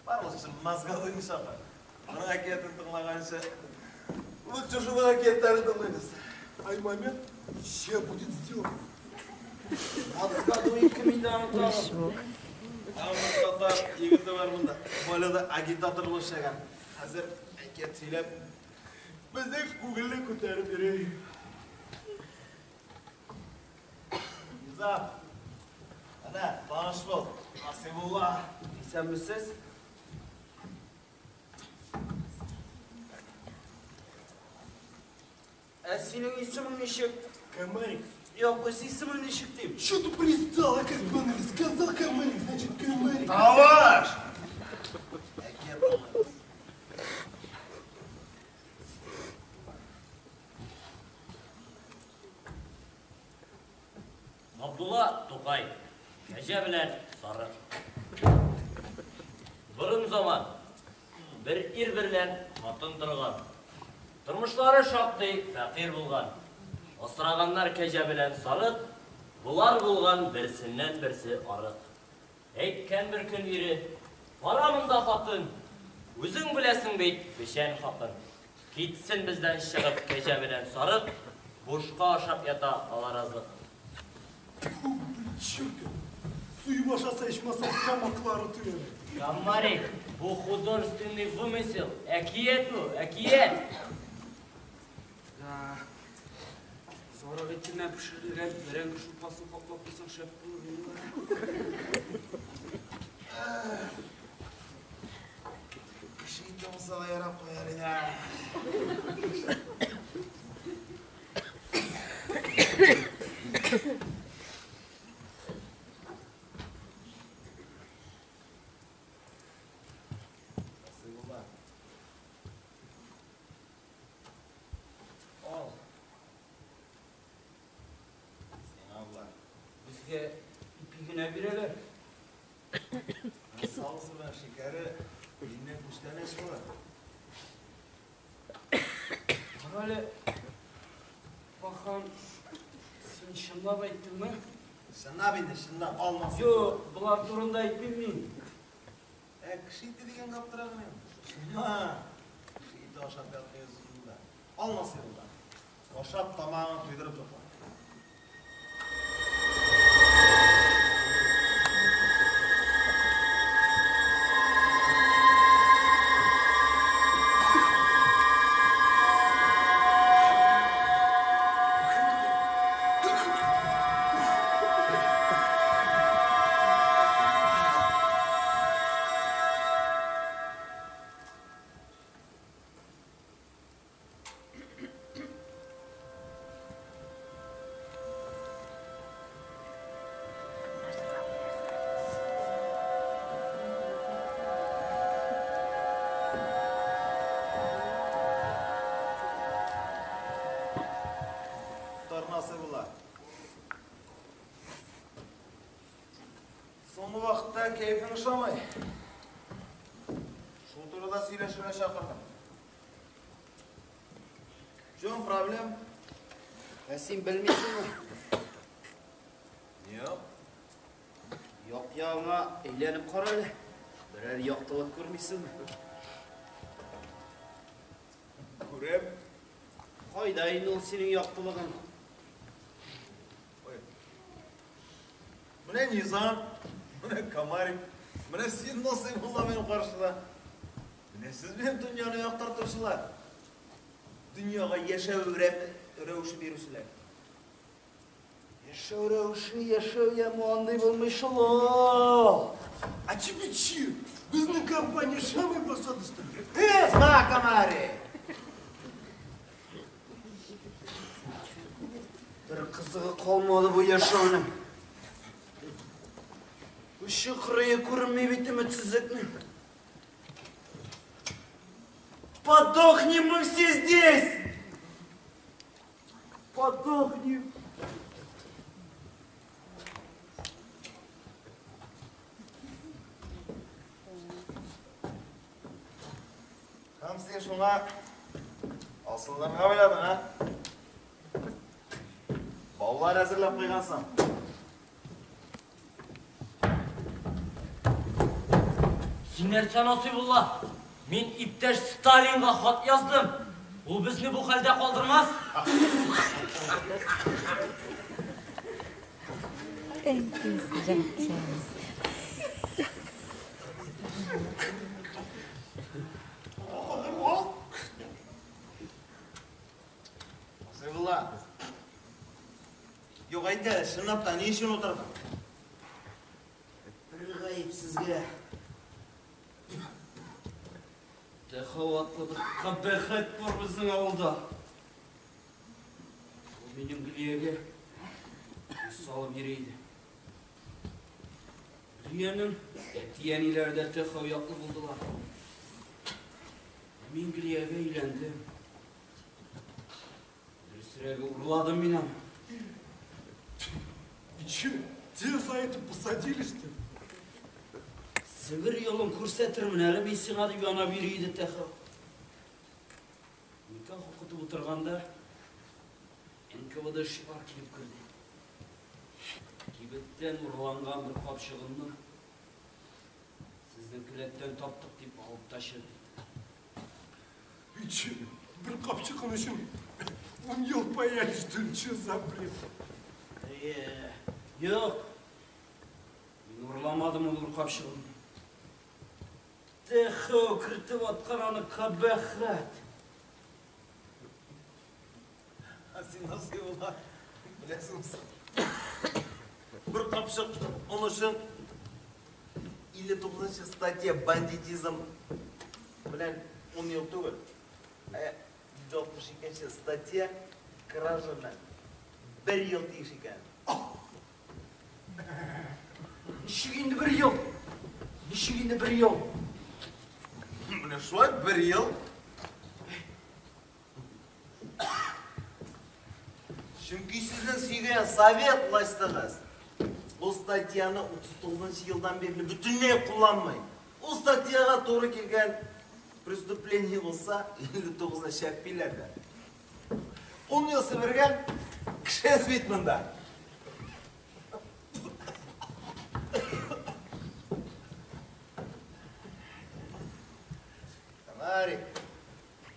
бар лучше мозговыйны чакыр. Моның әкиятен тыңлаганчы, лучше шуның әкиятләрен тыңлыйбыз. Ай момент, ща будет сделано. Мозговой кем инде аны тагын? Аның татар егете бар монда. Поляда агитатор булып эшләгән. Хәзер әкият сөйләп, безнең күңелне күтәреп йөри. Низам, әнә, таныш бул. Насибулла. Исәнмесез? Ә синең исемең ничек? Комарик. Юк, үз исемең ничек дим? Чё ты пристал, а как бы сказал Комарик, значит Комарик. Тавыш! Әкият тыңлыйбыз. Абдулла Тукай, кәҗә белән сарык. Борын заман бер ир белән хатын торган. Тормышлары шактый фәкыйрь булган. Асраганнар кәҗә белән сарык, болар булган берсеннән берсе арык. Әйткән бер көн ире: "Кара монда, хатын, үзең беләсең бит печән хакын. Китсен бездән чыгып кәҗә белән сарык, бушка ашап ята алар азык." Чурка, суеп ашаса ичмасам тамаклары туяр. Комарик, бу художественный вымысел, әкият бу, әкият. Да. Сарык итеннән пешерелгән бәрәңге шулпасын каплап куйсаң шәп булыр инде. Кеше ите булса да ярап куяр иде. Насибулла. Ал. Сиңа болар. Безгә ипи генә бирәләр. Салысы белән шикәре миннән күчтәнәч була. Кара әле, Бахан, син чынлап әйттеңме? Чынлап инде, чынлап, алмас. Юк, болар турында әйтмим мин. Ә кеше ите дигән каптырагын инде. Чынлап. Кеше ите ашап ятмыйсыз монда. Ал Насибулла. Ашап тамагыңны туйдырып йокла. Соңгы вакытта кәефең ошамый. Шул турыда сөйләшергә чакырдым. В чем проблем? Ә син белмисеңме? Юк. Як-ягыңа әйләнеп кара әле. Берәр яктылык күрмисеңме? Күрәм. Кайда инде ул синең яктылыгың? Ой. Менә Низам, менә Комарик, менә син Насыйбулла минем каршыда. Менә сез минем дөньяны яктыртучылар. Дөньяга яшәү рәвеше бирүчеләр. Яшәү рәвеше, яшәү яме андый булмый шул ул. А тебе че? Безнең компания шамый басады, что ли? Тызма, Комарик! Бер кызыгы калмады бу яшәүнең. Очы кырые күренми бит өметсезлекнең. Подохнем мы все здесь! Подохнем! Һәм син шуңа асылынырга уйладың, а? Балалар әзерләп куйгансың. Син нәрсә, Насыйбулла? Мин иптәш Сталинга хат яздым. Ул безне бу хәлдә калдырмас. Насыйбулла. Юк, әйт әле, чынлап та ни өчен утырдың? Бер гаепсезгә Тәхау атлы бер кабахәт бар безнең авылда. Ул минем Гөлиягә күз салып йөри иде. Гөлиянең әти-әниләре дә Тәхау яклы булдылар. Ә мин Гөлиягә өйләндем. Дөресрәге, урладым мин аны. И че, тебя за это посадили, что ли? Себер юлын күрсәтермен әле мин сиңа, дип янап йөри иде Тәхау. Никах укытып утырганда НКВДшылар килеп керде. Кибеттән урланган бер капчыгымны сезнең келәттән таптык дип алып та чыгып китте. И че, бер капчык он өчен 10 ел паяли, что ли, че за бред? Әйе, юк. Мин урламадым ул капчыгымны. Тәхау кертеп аткан аны кабахәт. Ә син, Насыйбулла, беләсеңме соң? Бер капчык он өчен 59 статья бандитизм белән 10 ел түгел, ә 162 статья кража белән 1 ел тиеш икән. Ничек инде бер ел? Ничек инде бер ел? Менә шулай бер ел. Чөнки сезнең сөйгән совет властыгыз ул статьяны 39 елдан бирле бөтенләй кулланмый. Ул статьяга туры килгән преступление булса, 59-ны шәппиләр дә. 10 ел Себергә кеше әз бит монда. Комарик,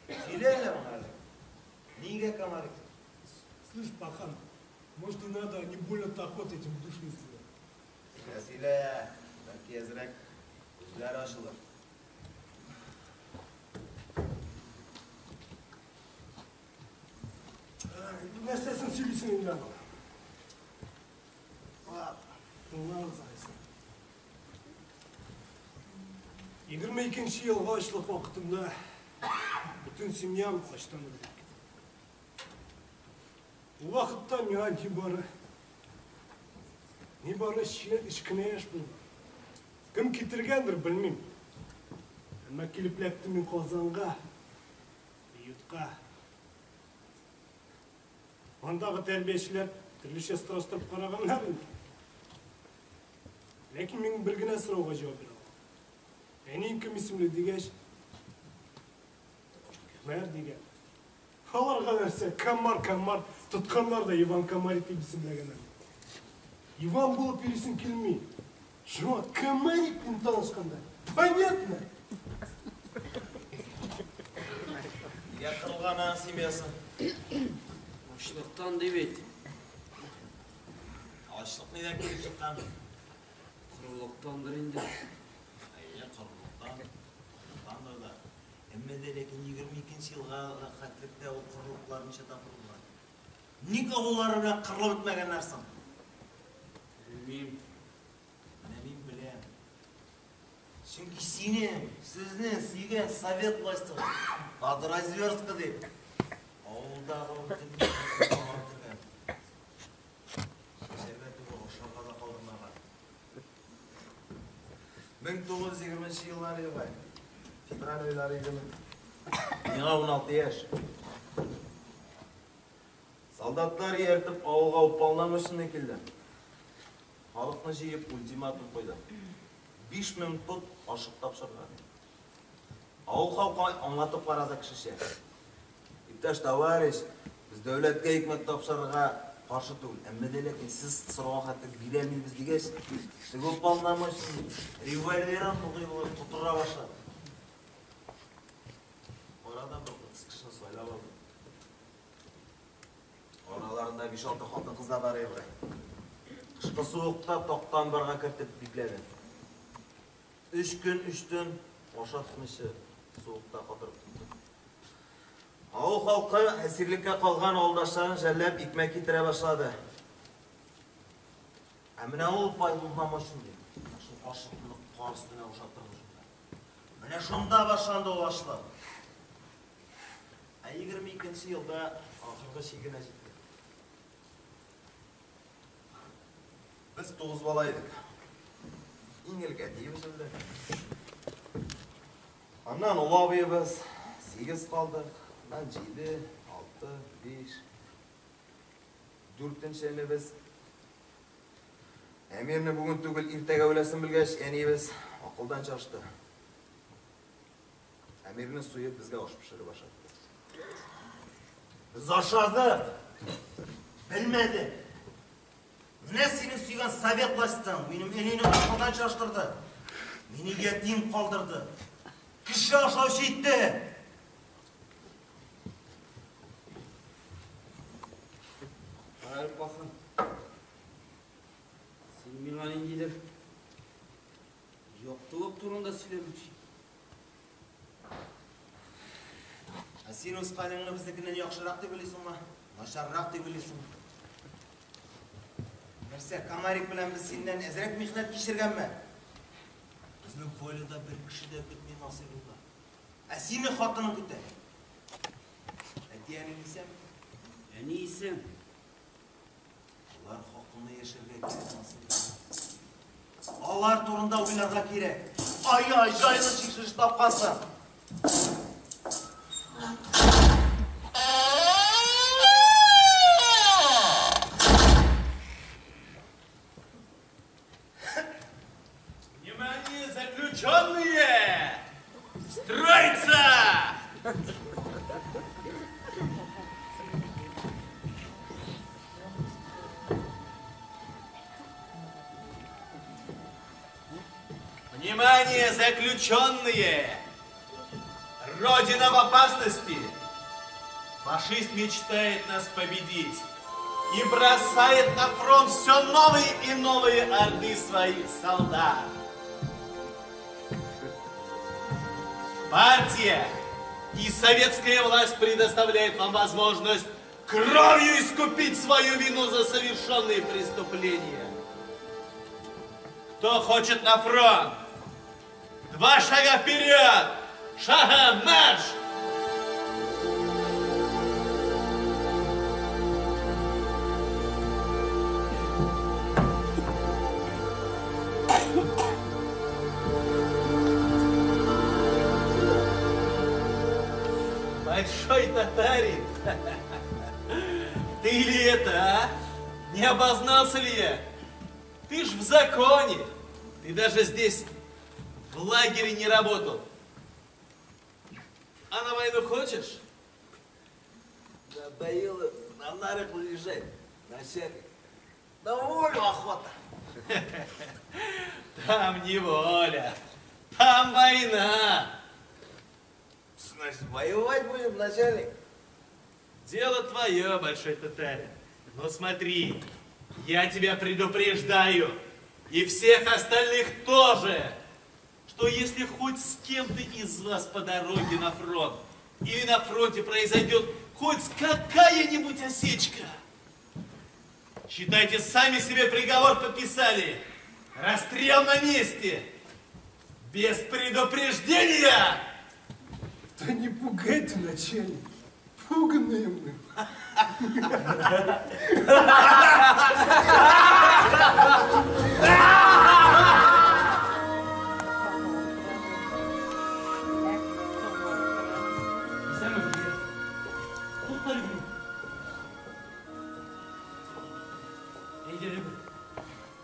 сөйлә әле моңа әле. Нигә Комарик? Слышь, пахан, может, не надо, они больно-то охота этим душнистым. Сөйлә, сөйлә, бәлки әзрәк күзләр ачылыр. Нәрсәсен сөйлисең инде аның? Ладно, тыңлагыз алайса. 22 елгы ачлык вакытында бөтен семьям ачтан үлеп китте. Ул вакытта миңа нибары өч кенә яшь булды. Кем китергәндер, белмим. Әмма килеп эләктем мин Казанга, приютка. Андагы тәрбиячеләр төрлечә сораштырып караганнар инде. Ләкин мин бер генә сорауга җавап бирә алам. Әниең кем исемле дигәч, Гомәр дигән. Аларга нәрсә, Комар, Комар, тотканнар да Иван Комарик дип исемләгәннәр. Иван булып йөрисең килми. Шуңа Комарик белән танышканда, понятно? Нигә кырылган аның семьясы? Ачлыктан ди бит. Ачлык нидән килеп чыккан? Корылыктандыр инде. Әйе, корылыктан. Корылыктандыр да. Әмма дә ләкин 22 елга рәхәтлектә ул корылыклар ничә тапкыр булган? Ник авыллары белән кырылып бетмәгәннәр соң? Белмим. Менә мин беләм. Чөнки синең, сезнең сөйгән совет власте под разверстка дип авылдагы бөтен кешене алып бетергән. Чәчәргә түгел, ашарга да калдырмаган. 1920 еллар елы, февраль айлары идеме? Миңа 16 яшь. Солдатлар ияртеп авылга уполномоченный килде. Халыкны җыеп ультиматум куйды. 5000 пот ашык тапшырырга. Авыл халкы аңлатып карады кешечә. Иптәш товарищ, без дәүләткә икмәк тапшырырга каршы түгел. Әмма дә ләкин сез сораган хәтлек бирә алмыйбыз дигәч, теге уполномоченный револьверын булып тутыра башлады. Арадан бер 30 кешене сайлап алды. Араларында 5-6 хатын-кыз да бар иде. Кышкы суыкта такта амбарга кертеп бикләде. 3 көн, 3 төн ашатмыйча суыкта катырып тотты. Авыл халкы әсирлеккә калган авылдашларын жәлләп икмәк китерә башлады. Ә менә ул уполномоченный шул ашыкны кар өстенә бушаттырды шунда. Менә шунда башланды ул ачлык. Ә 22 елда ахыргы чигенә җитте. Без 9 бала идек. Иң элек әтиебез үлде. Аннан олы абыебыз, 8 калдык. Аннан 7, 6, 5. Дүртенче энебез. Әмирне бүген түгел, иртәгә үләсен белгәч, әниебез акылдан шашты. Әмирне суеп безгә аш пешереп ашатты. Без ашадык. Белмәдек. Менә синең сөйгән совет властың минем әнине акылдан шаштырды. Мине ятим калдырды. Кеше ашаучы итте. Хәер, бахын. Син миңа ниндидер яктылык турында сөйләмәкче. Ә син үз хәлеңне безнекеннән яхшырак дип уйлыйсыңмы? Начаррак дип уйлыйсыңмы? Нәрсә, Комарик белән без синнән әзрәк михнәт кичергәнме? Безнең воледа бер кеше дә көтми Насыйбулла. Ә синең хатының көтә. Әти-әниң исәнме? Әни исән. Алар хакында яшәргә кирәк, Насыйбулла. Алар турында уйларга кирәк. Ай-ай, җайлы чишелеш тапкансың. Внимание, заключенные! Строиться! Внимание, заключенные! Родина в опасности! Фашист мечтает нас победить и бросает на фронт все новые и новые орды своих солдат. Партия и советская власть предоставляет вам возможность кровью искупить свою вину за совершенные преступления. Кто хочет на фронт? 2 шага вперед! Шагом марш! Большой татарин! Ты ли это, а? Не обознался ли я? Ты ж в законе! Ты даже здесь в лагере не работал. А на войну хочешь? Надоело на нарах лежать, начальник. На волю охота. Там не воля, там война. Значит, воевать будем, начальник? Дело твое, большой татарин. Но смотри, я тебя предупреждаю, и всех остальных тоже, что если хоть с кем-то из вас по дороге на фронт или на фронте произойдет хоть какая-нибудь осечка, считайте, сами себе приговор подписали. Расстрел на месте, без предупреждения. Да не пугайте, начальник. Пуганые мы.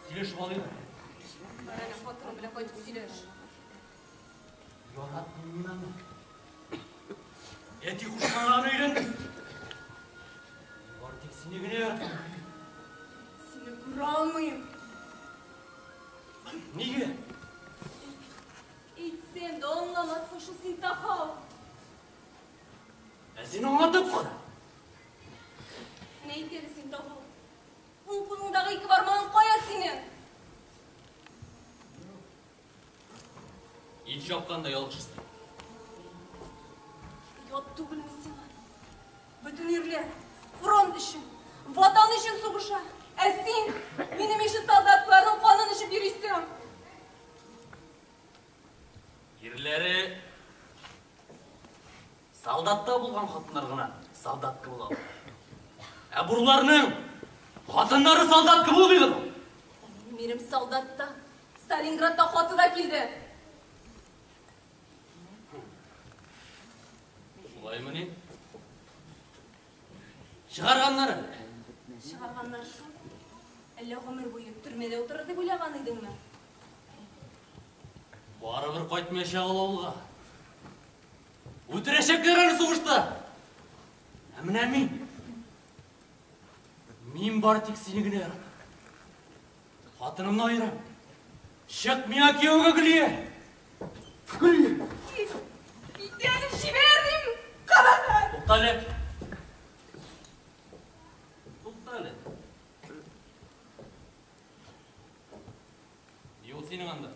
Сөйләшеп алыйк. Бар әле хатының белән кайтып сөйләш. Яратмыйм мин аны. Әти кушканга аны өйләндем. Бары тик сине генә яратам. Сине күрә алмыйм. Нигә? Әйтсәм дә аңламассың шул син, Тахау. Ә син аңлатып кара. Ни әйт әле син, Тахау? Уң кулыңдагы ике бармагың кая синең? Ит чапканда ялгышсың. Ят түгелме сиңа? Бөтен ирләр фронт өчен, ватан өчен сугыша. Ә син минем ише солдатларның канын эчеп йөрисең. Ирләре солдатта булган хатыннар гына солдатка була ала. Ә бурларның хатыннары солдатка булмый. Минем ирем солдатта. Сталинградта хаты да килде. Шулаймыни? Чыгарганнар әле. Чыгарганнар шул. Әллә гомер буе төрмәдә утырыр дип уйлаган идеңме? Барыбер кайтмаячак ул авылга. Үтерәчәкләр әле сугышта. Ә менә мин. Мин бары тик сине генә яратам. Хатынымны аерам. Чык миңа кияүгә, Гөлия. Гөлия. Кит әле, җибәр дим. Кабахәт. Туктале. Туктале. Ни ул синең анда?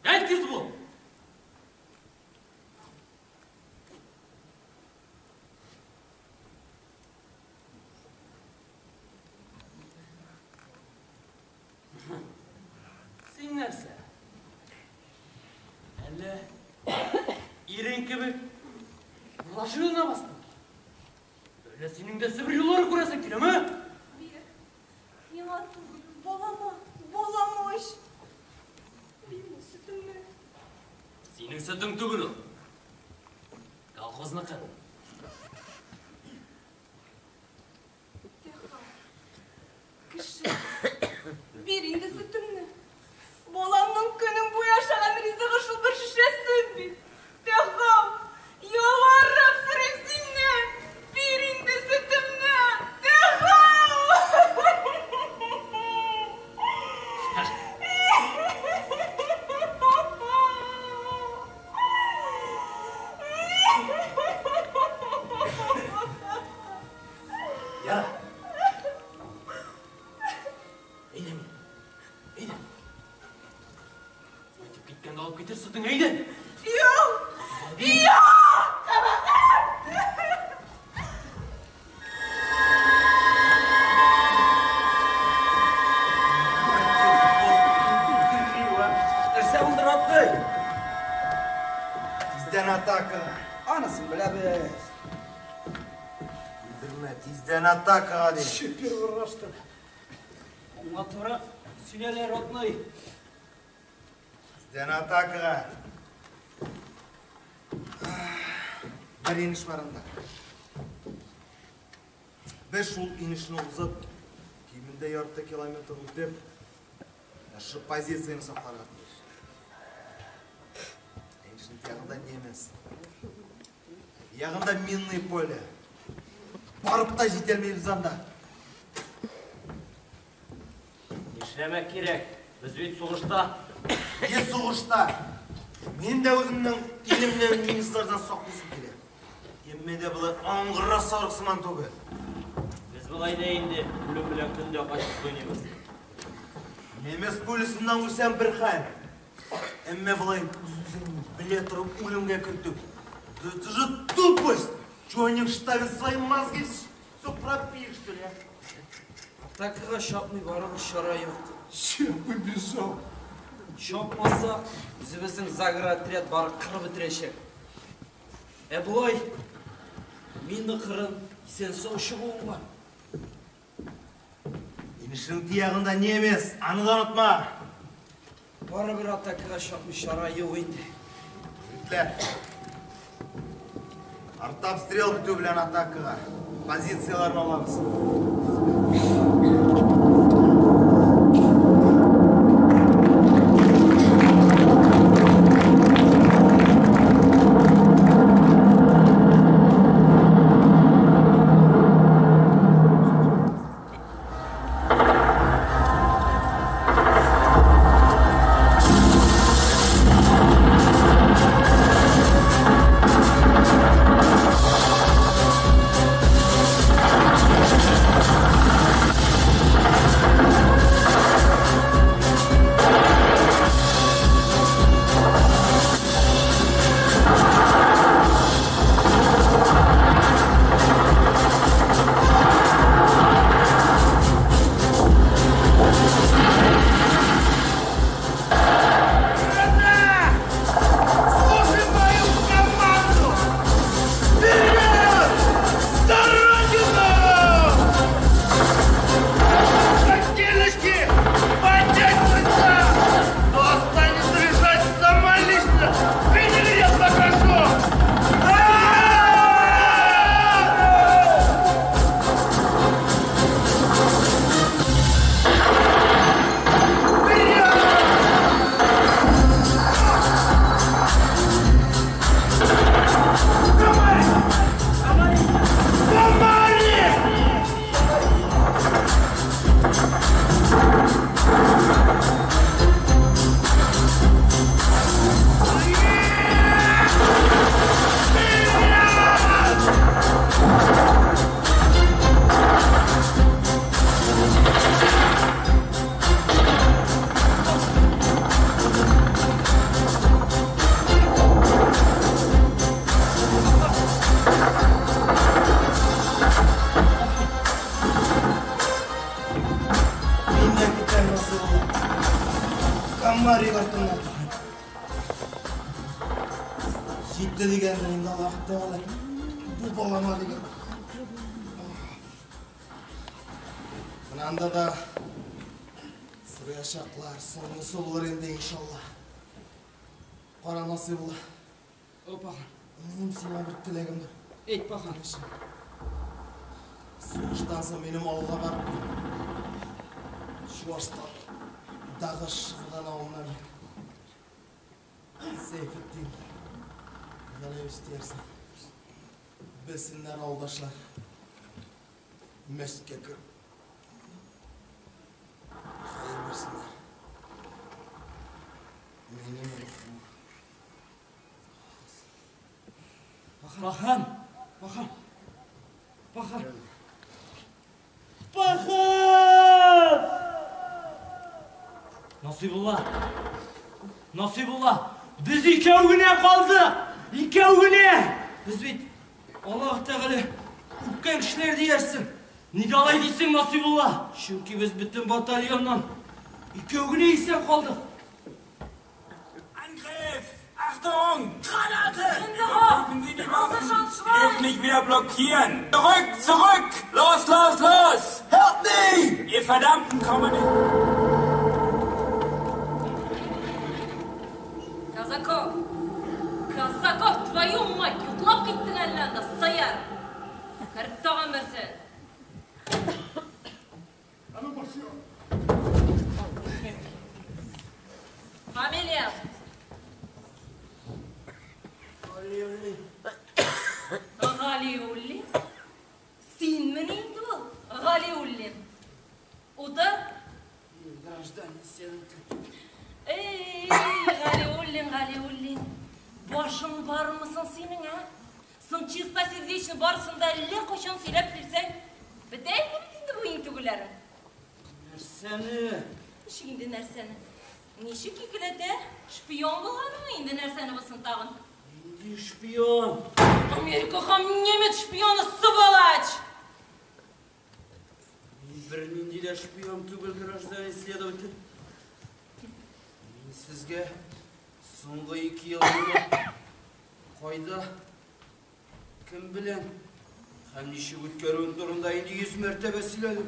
Әйт тиз бул. Син нәрсә? Әллә ирең кебек урлашу юлына бастың? Әллә синең дә Себер юллары күрәсең киләме? Бир. Миңа түгел, балама, балама эч. Бир сөтеңне. Синең сөтең түгел ул. Колхозныкы. Тәхау. Кеше. Бир инде сөтеңне. Баламның көнең буе ашаган ризыгы шул бер шешә сөт бит. Тәхау, ялварып сорыйм синнән. Бир инде сөтемне. Тәхау! Яра. Әйдә мин. Әйдә. Әйтеп киткәндә алып китер сөтең, әйдә. Юк! Юк! Кабахәт! Нәрсә булды, Раткый? Тиздән атака. Анысын беләбез. Бүлдермә, тиздән атакага дим. Че первый раз-то? Аңлатыбрак сөйләле, Ротный. Тиздән атакага. Бер инеш бар анда. Без шул инешне узып, кимендә ярты километр үтеп, Шушы позицияне сакларга тиеш. Инде ягында немец. Ягында минный поле. Барып та җитәлмибез анда. Нишләмәк кирәк? Без бит сугышта. Не сугышта? Мин дә үземнең илемне немецлардан саклыйсым килә. Әмма дә болай аңгыра сарык сыман түгел. Без болай да инде үлем белән көндә качып уйныйбыз. Немец пулесыннан үлсәм бер хәл. Әмма болай үз-үзеңне белә торып үлемгә кертү. Это же тупость! Чё они в штабе свои мозги все пропили, что ли, а? Атакага чапмый барыбер чара юк. Чем побежал? Чапмасак, үзебезнең заградотряд барып кырып бетерәчәк. Ә болай мина кырын исән-сау чыгуың бар. Инешнең тиягында немец, аны да онытма. Барыбер атакага чапмый чара юк инде. Егетләр, артобстрел бетү белән атакага позицияләрне алабыз. Слушай мою команду! Вперед! За Родину! Котельнички, поднять бойца! Кто останется лежать сама лично, винегрет покажу! Мин дә китәм, Насыйбулла. Камари артыннан. Җитте дигәндер инде Аллаһ Тәгалә. Бу балама дигән. Менә анда да сораячаклар, соңгысы булыр инде иншалла. Кара, Насыйбулла. Опа. Минем сиңа бер теләгем бар. Әйт, Пахан. Сугыштан соң минем авылга барып кил. Чуашстандагы Шыгырдан авылына бир. Сәйфетдин Галиевич диярсең. Белсеннәр авылдашлар. Мәчеткә кереп хәер бирсеннәр. Минем рухыма. Пахан! Пахан! Пахан! Пахан! Насыйбулла! Насыйбулла! Без икәү генә калдык! Икәү генә! Без бит Аллаһ Тәгалә үпкән кешеләр диярсең. Нигә алай дисең, Насыйбулла? Чөнки без бөтен батальоннан икәү генә исән калдык. Angriff! Achtung! Granate! Dürfen Sie die Waffen! Sie dürfen nicht wieder blockieren! Zurück! Zurück! Los, los, los! Help me! Ihr verdammten Kommunisten! Казаков! Казаков, твою мать! Йоклап киттең әллә анда, сыер! Кереп тагын берсе. А ну пошел! Фамилия? Галиуллин. Галиуллин? Синмени инде ул? Галиуллин. Утыр. Мин гражданин следователь. Эй, Галиуллин, Галиуллин. Башың бармы соң синең, ә? Соң чистосердечно барысын да әллә кайчан сөйләп бирсәң, бетә инде бит инде бу иң түгелләрең. Нәрсәне? Ничек инде нәрсәне? Ничек икеләтә? Шпион булганыңмы инде нәрсәне булсын тагын? Нинди шпион? Америка һәм немец шпионы, сволочь! Мин бернинди дә шпион түгел, гражданин следователь. Мин сезгә соңгы 2 ел буе кайда, кем белән һәм ничек үткәрүем турында инде 100 мәртәбә сөйләдем.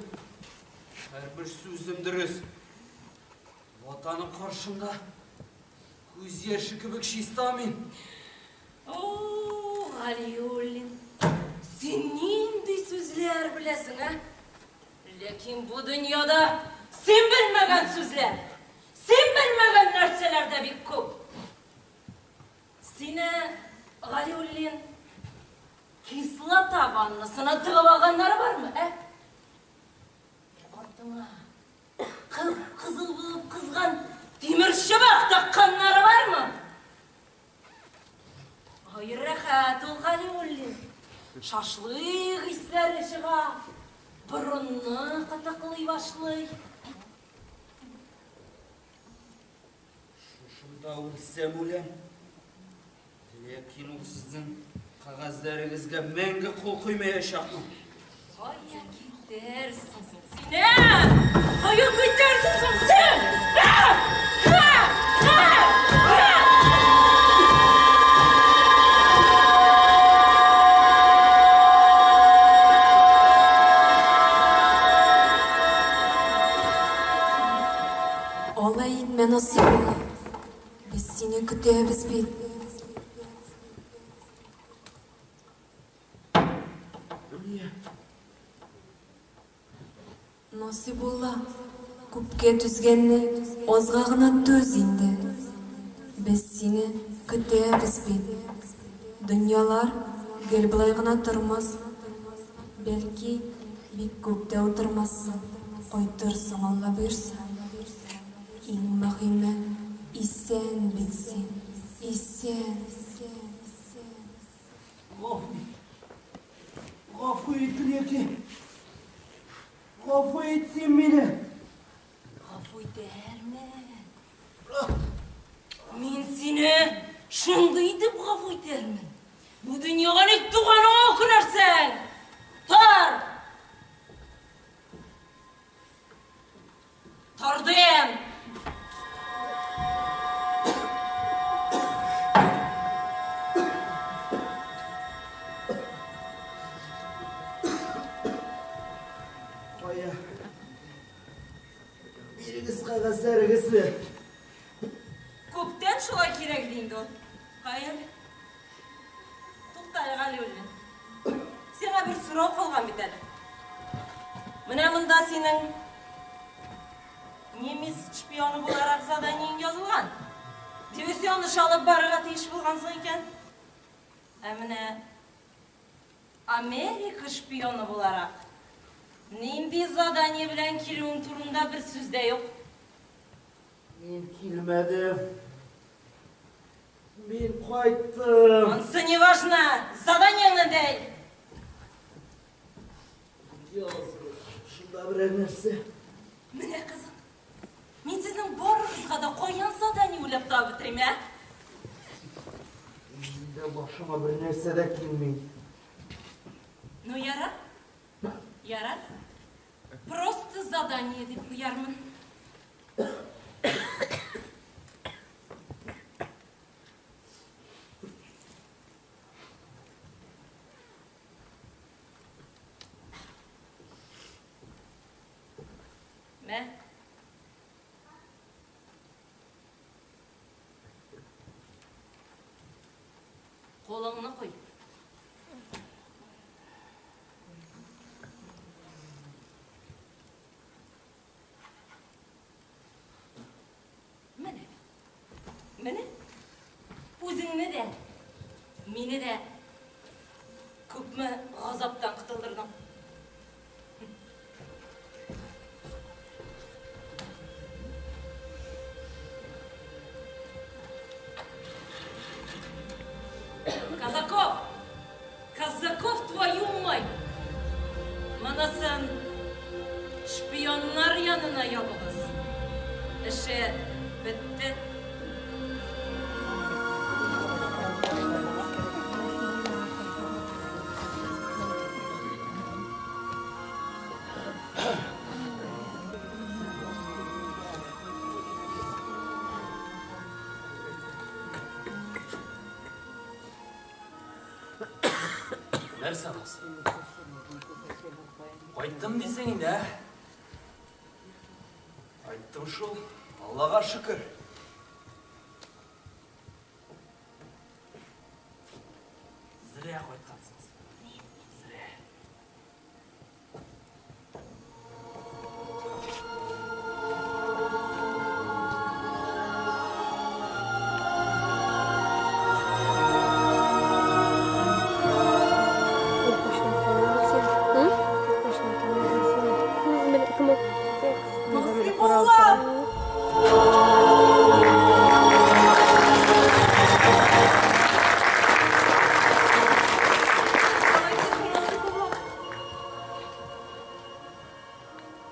Һәрбер сүзем дөрес. Ватаным каршында күз яше кебек чиста мин. О, Галиуллин, син нинди сүзләр беләсең, ә? Ләкин бу дөньяда син белмәгән сүзләр, син белмәгән нәрсәләр дә бик күп. Сине, Галиуллин, кислота ваннасына тыгып алганнары бармы, ә? Артыңа кып-кызыл булып кызган тимер чыбык такканнары бармы? Ай, рәхәт ул, Галиуллин. Шашлык исләре чыга, борынны кытыклый башлый. Шушында үлсәм үләм. Ләкин ул сезнең кәгазьләрегезгә мәңге кул куймаячакмын. Кая китәрсең соң син, ә? Кая китәрсең соң син? Ә? Ә? Ә? Ә? Алай итмә, Насыйбулла. Без сине көтәбез бит. Насыйбулла, күпкә түзгәнне азга гына түз инде. Без сине көтәбез бит. Дөньялар гел болай гына тормас. Бәлки, бик күп тә утырмассың, кайтырсың, Алла боерса. Иң мөһиме, исән бит син, исән. Гафу ит. Гафу ит, Гөлияки. Гафу ит син мине. Гафу итәрмен. Мин сине шундый итеп гафу итәрмен. Бу дөньяга ник туганыңа үкенерсең. Тор! Тордым! Кая? Бирегез кәгазьләрегезне. Күптән шулай кирәк иде инде ул. Кая? Тукта әле, Галиуллин. Сиңа бер сорау калган бит әле. Менә монда синең немец шпионы буларак заданиең язылган. Диверсион эш алып барырга тиеш булгансың икән. Ә менә Америка шпионы буларак нинди задание белән килүең турында бер сүз дә юк. Мин килмәдем. Мин кайттым. Ансы не важно. Заданиеңне дә әйт. Языгыз, шунда берәр нәрсә. Менә кызык. Мин сезнең барыгызга да каян задание уйлап табып бетерим, ә? Минем дә башыма бер нәрсә дә килми. Ну, ярар. Ярар. Просто задание дип куярмын. Мә. Кулыңны куй. Менә. Менә үзеңне дә, мине дә күпме газаптан котылдырдың. Казаков! Казаков, твою мать! Монысын шпионнар янына ябыгыз. Эше бетте. Нәрсә анасы? Кайттым дисең инде, ә? Кайттым шул, Аллага шөкер. Зря кайткансың син. Зря.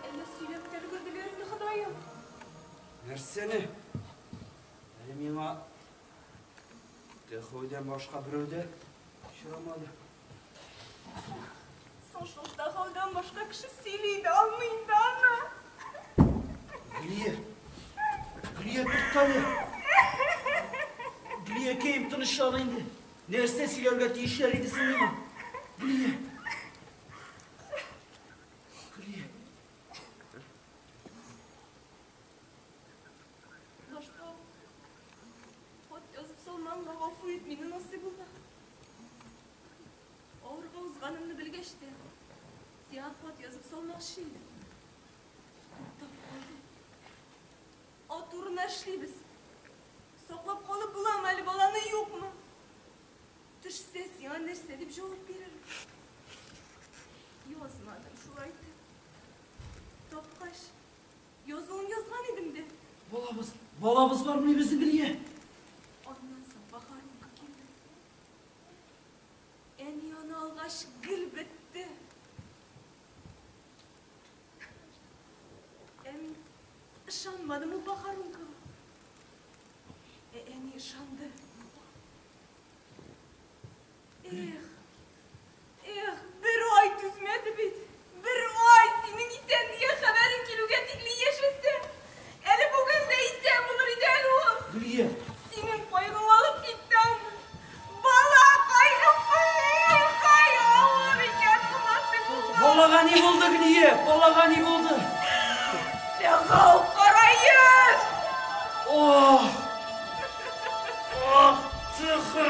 Әллә сөйләп тә өлгерделәр инде, Ходаем. Нәрсәне? Әле миңа Тәхәүдән башка берәү дә очрамады. Соң шул Тәхәүдән башка кеше сөйли дә алмый инде аны. Гөлия! Гөлия, туктале! Гөлиякәем, тынычлан инде. Нәрсә сөйләргә тиешләр иде соң миңа? Гөлия! Гөлия! Башта хат язып салмаңга гафу ит мине, Насыйбулла. Авырга узганымны белгәч тә, сиңа хат язып салмакчы идем. Туктап калдым. Ат урынына эшлибез. Саклап калып буламы әле баланы, юкмы? Төшсә, сиңа нәрсә дип җавап бирермен? Язмадым шулай итеп. Тапкач, язуын язган идем дә. Балабыз, балабыз бармыни безнең, Гөлия? Аннан соң Бахарунка килде. Әни аны алгач гел бетте. Ә мин ышанмадым ул Бахарункага. Ә әни ышанды. Эх, эх, бер ай түзмәде бит. Бер ай синең исән дигән хәбәрең килүгә тикле яшәсә. Әле бүген дә исән булыр иде әле ул. Гөлия! Синең кайгың алып китте аны. Бала кайгысы, эх, ай, авыр икән ул, Насыйбулла. Балага ни булды, Гөлия? Балага ни булды? Тәгау караеш! Ох! Ох, тихо!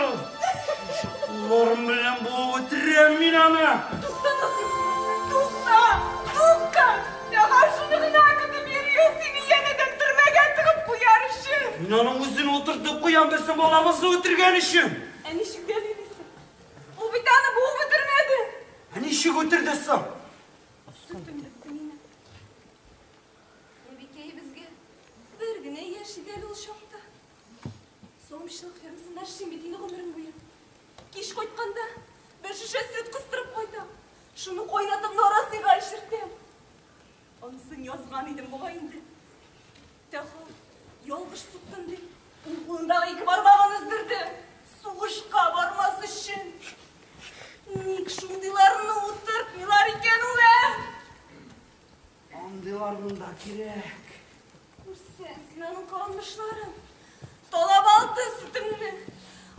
Шушы кулларым белән буып үтерәм мин аны! Тукта, Насыйбулла, тукта, тукта! Тәгау шуны гына көтеп йөри ул сине янәдән төрмәгә тыгып куяр өчен. Мин аның үзен утыртып куям безнең балабызны үтергән өчен! Ә ничек дәлиллисең? Ул бит аны буып үтермәде. Ә ничек үтерде соң? Сөтем бетте минем. Әбикәебезгә бер генә яшь иде әле ул чакта. Савымчылык фермасында эшлим бит инде гомерем буе. Кич кайтканда бер шешә сөт кыстырып кайтам. Шуны кайнатып нарасыйга эчертәм. Анысын язган идем бугай инде. Тәхау, ялгыш суктым дип, уң кулындагы ике бармагын өздерде. Сугышка бармас өчен. Ник шундыйларны утыртмыйлар икән ул, ә? Андыйлар монда кирәк. Күрсәң син аның кыланмышларын. Талап алды сөтемне.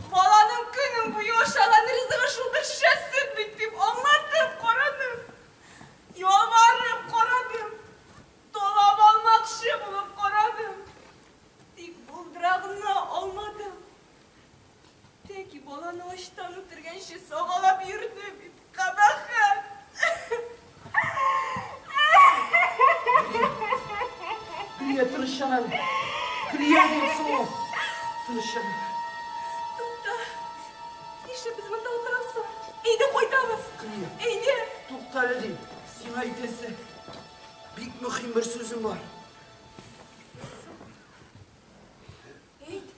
Баланың көнем буе ашаган ризыгы шул бер шешә сөт бит дип аңлатып карадым. Ялварып карадым. Талап алмакчы булып карадым. Тик булдыра гына алмадым. Тәки баланы ачтан үтергәнче сагалап йөрде бит, кабахәт. Гөлия, тынычлан әле. Гөлия, дим, сылу. Тынычлан. Тукта. Нишләп без монда утырабыз соң? Әйдә кайтабыз. Гөлия. Әйдә. Тукта әле дим. Сиңа әйтәсе бик мөһим бер сүзем бар. Әйт.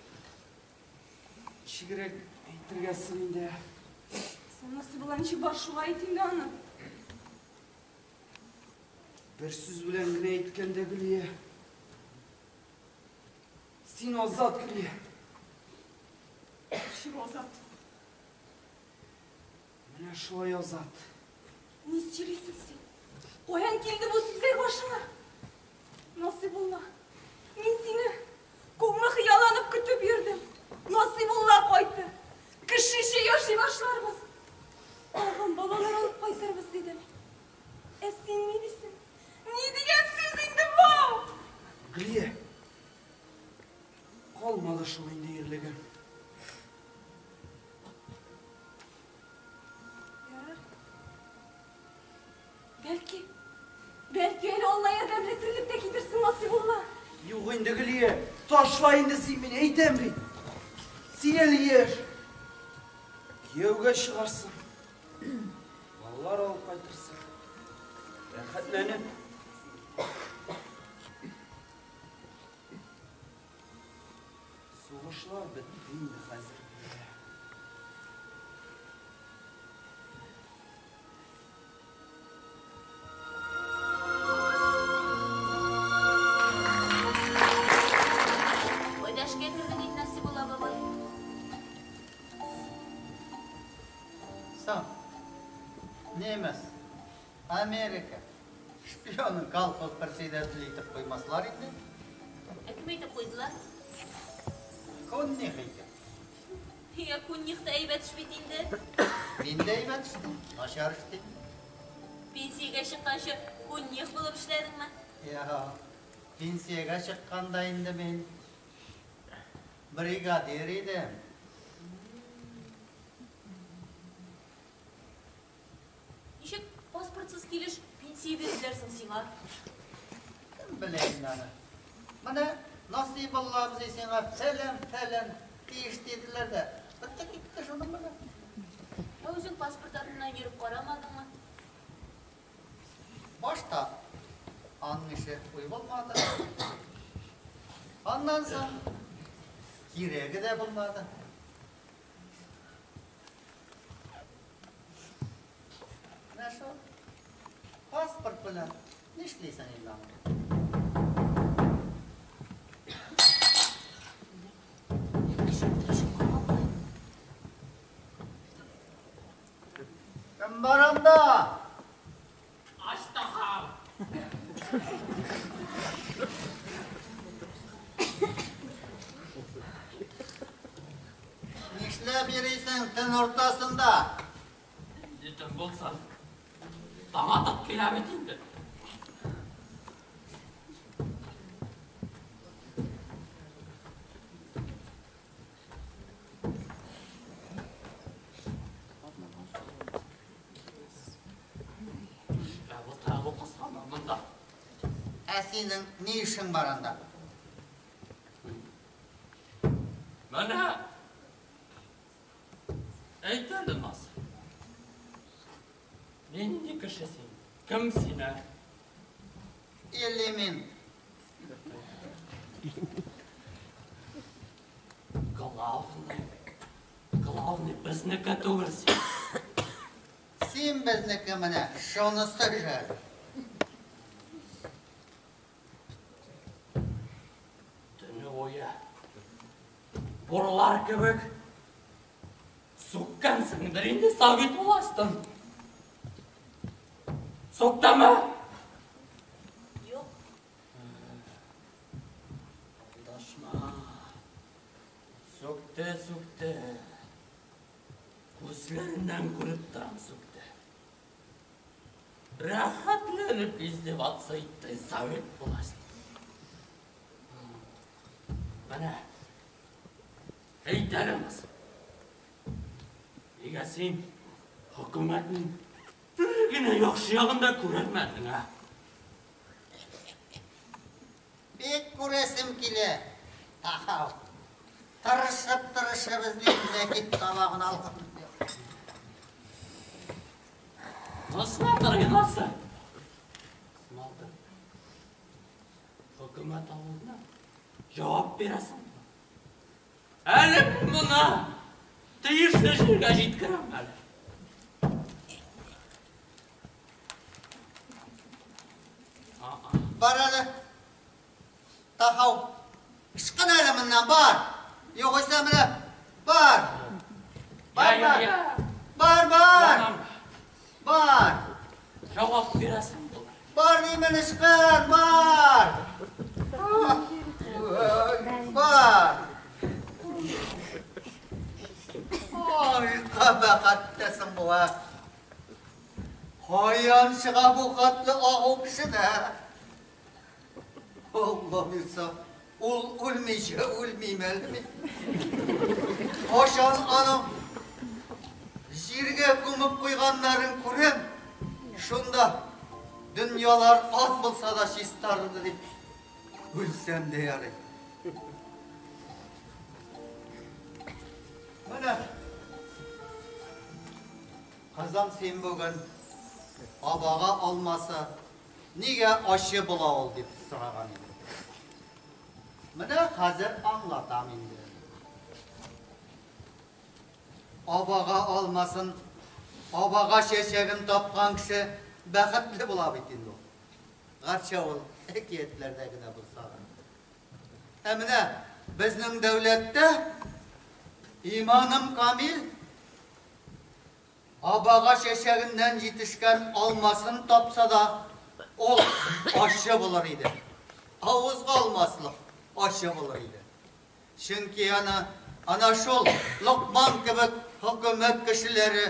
Ничегрәк әйтергә соң инде? Соң Насыйбулла ничек бар шулай әйт инде аны. Бер сүз белән генә әйткәндә, Гөлия. Син азат, Гөлия. Ничек азат? Менә шулай азат. Ни сөйлисең син? Каян килде бу сүзләр башыңа? Насыйбулла, мин сине күпме хыялланып көтеп йөрдем. Насыйбулла кайтты. Кешечә яши башларбыз. Тагын балалар алып кайтырбыз дидем. Ә син ни дисең? Ни дигән сүз инде бу? Гөлия. Калмады шул инде ирлегем. Ярар. Бәлки, бәлки әле Алла ярдәме белән терелеп тә китерсең, Насыйбулла. Юк инде, Гөлия, ташла инде син мине, әйтәм бит. Син әле яшь. Кияүгә чыгарсың. Балалар алып кайтырсың. Рәхәтләнеп. Сугышлар бетте инде хәзер, Гөлия. Кайда эшкә кердең инде, Насыйбулла бабай? Соң, немец, Америка шпионын колхоз председателе итеп куймаслар инде. Ә кем итеп куйдылар? Кунних икән. Я Кунних та әйбәт эш бит инде. Мин дә әйбәт эшлим, начар эшлим. Пенсиягә чыкканчы Кунних булып эшләдеңме? Я, пенсиягә чыкканда инде мин бригадир идем. Ничек паспортсыз килеш пенсия бирделәр соң сиңа? Кем белә инде аны. Менә Насыйбулла абзый сиңа фәлән-фәлән тиеш диделәр дә, бетте китте шуның белән. Ә үзең паспорт артыннан йөреп карамадыңмы? Башта аның ише уй булмады. Аннан соң кирәге дә булмады. Менә шул паспорт белән нишлисең инде аны? Кем бар анда? Аштахам. Нишләп йөрисең төн уртасында? Инде төн булсын. Таң атып килә бит инде. Ә синең ни эшең бар анда? Менә әйт әле, Насыр. Нинди кеше син? Кем син, ә? Элемент. Главный, главный безнеке түгел син. Син безнеке менә, шунысы жәл. Төне буе бурлар кебек сүккәнсеңдер инде совет властен. Сүктеме? Юк. Алдашма. Сүкте, сүкте. Күзләреннән күреп торам сүкте. Рәхәтләнеп издеваться итте совет власте. Менә әйт әле, Насыр. Нигә син хөкүмәтнең бер генә яхшы ягын да күрәлмәдең, ә? Бик күрәсем килә. Ахау. Тырышып-тырышып эзлим, ләкин таба гына алганым юк. Ну, смотри, нәрсә. Смотри. Хөкүмәт авылына җавап бирәсең. Әле мин моны тиешле җиргә җиткерәм әле. Бар әле. Тахау. Ычкын әле моннан, бар. Югыйсә менә бар. Бар, бар. Бар, бар. Бар. Җавап бирәсең булыр. Бар димен, ычкын, бар. Бар. Ой, кабахәт тә соң бу, ә. Каян чыга бу хәтле агу кешедә? Алла бирса, ул үлмичә үлмим әле мин. Кайчан аның җиргә күмеп куйганнарын күрәм, шунда дөньялар аз булса да чистарды дип үлсәм дә ярый. Менә кызым, син бүген абага алмасы нигә ачы була ул дип сораган идең. Менә хәзер аңлатам инде. Абага алмасын, абага чәчәген тапкан кеше бәхетле була бит инде ул. Гәрчә ул әкиятләрдә генә булса да. Ә менә безнең дәүләттә иманым камил, абага чәчәгеннән җитешкән алмасын тапса да, ул ачы булыр иде. Авызга алмаслык ачы булыр иде. Чөнки аны ана шул Локман кебек хөкүмәт кешеләре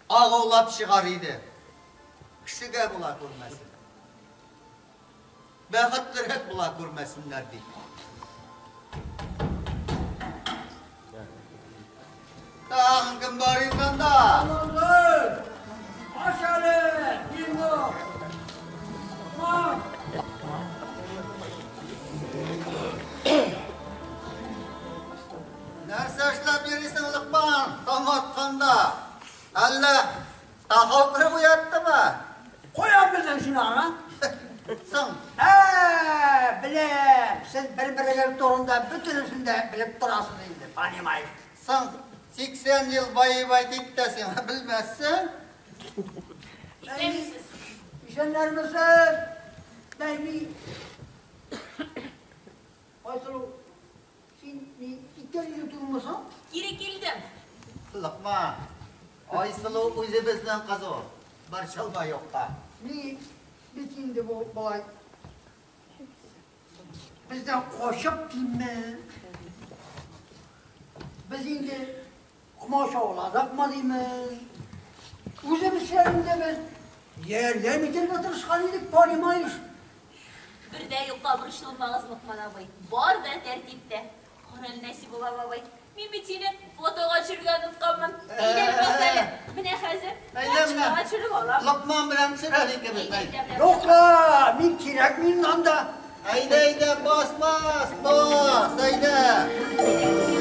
агулап чыгар иде. Кешегә була күрмәсен. Бәхетлерәк була күрмәсеннәр дип. Тагын кем бар инде анда? Ач әле, Динго! Локман! Нәрсә эшләп йөрисең, Локман, таң атканда? Әллә тахау кереп уяттымы? Каян белдең син аны? Соң. Ә, беләм, сез бер-берегез турында бөтенесен дә белеп торасыз инде, понимаешь. Соң, 80 ел воевать ит тә син, белмәссең. Исәнмесез. Исәннәрмесез? Бәйми. Айсылу, син ни киткән идең түгелме соң? Кире килдем. Локман, Айсылу үзебезнең кыз ул. Борчылма юкка. Ни бит инде бу болай. Бездән качып димме? Без инде комачауладыкмы димез? Үзебезчә инде без ярдәм итәргә тырышкан идек, понимаешь? Бер дә юкка борчылмагыз, Локман абый. Бар да тәртиптә. Карале, Нәсибулла бабай, мин бит сине фотога төшерергә онытканмын. Әйдә, бас әле. Менә хәзер Әйдә менә. фотога төшереп алам. Локман белән төшер әле икебез. Әйдә, әйдә. Юк ла, мин кирәкми инде анда. Әйдә, әйдә, бас, бас, бас, әйдә.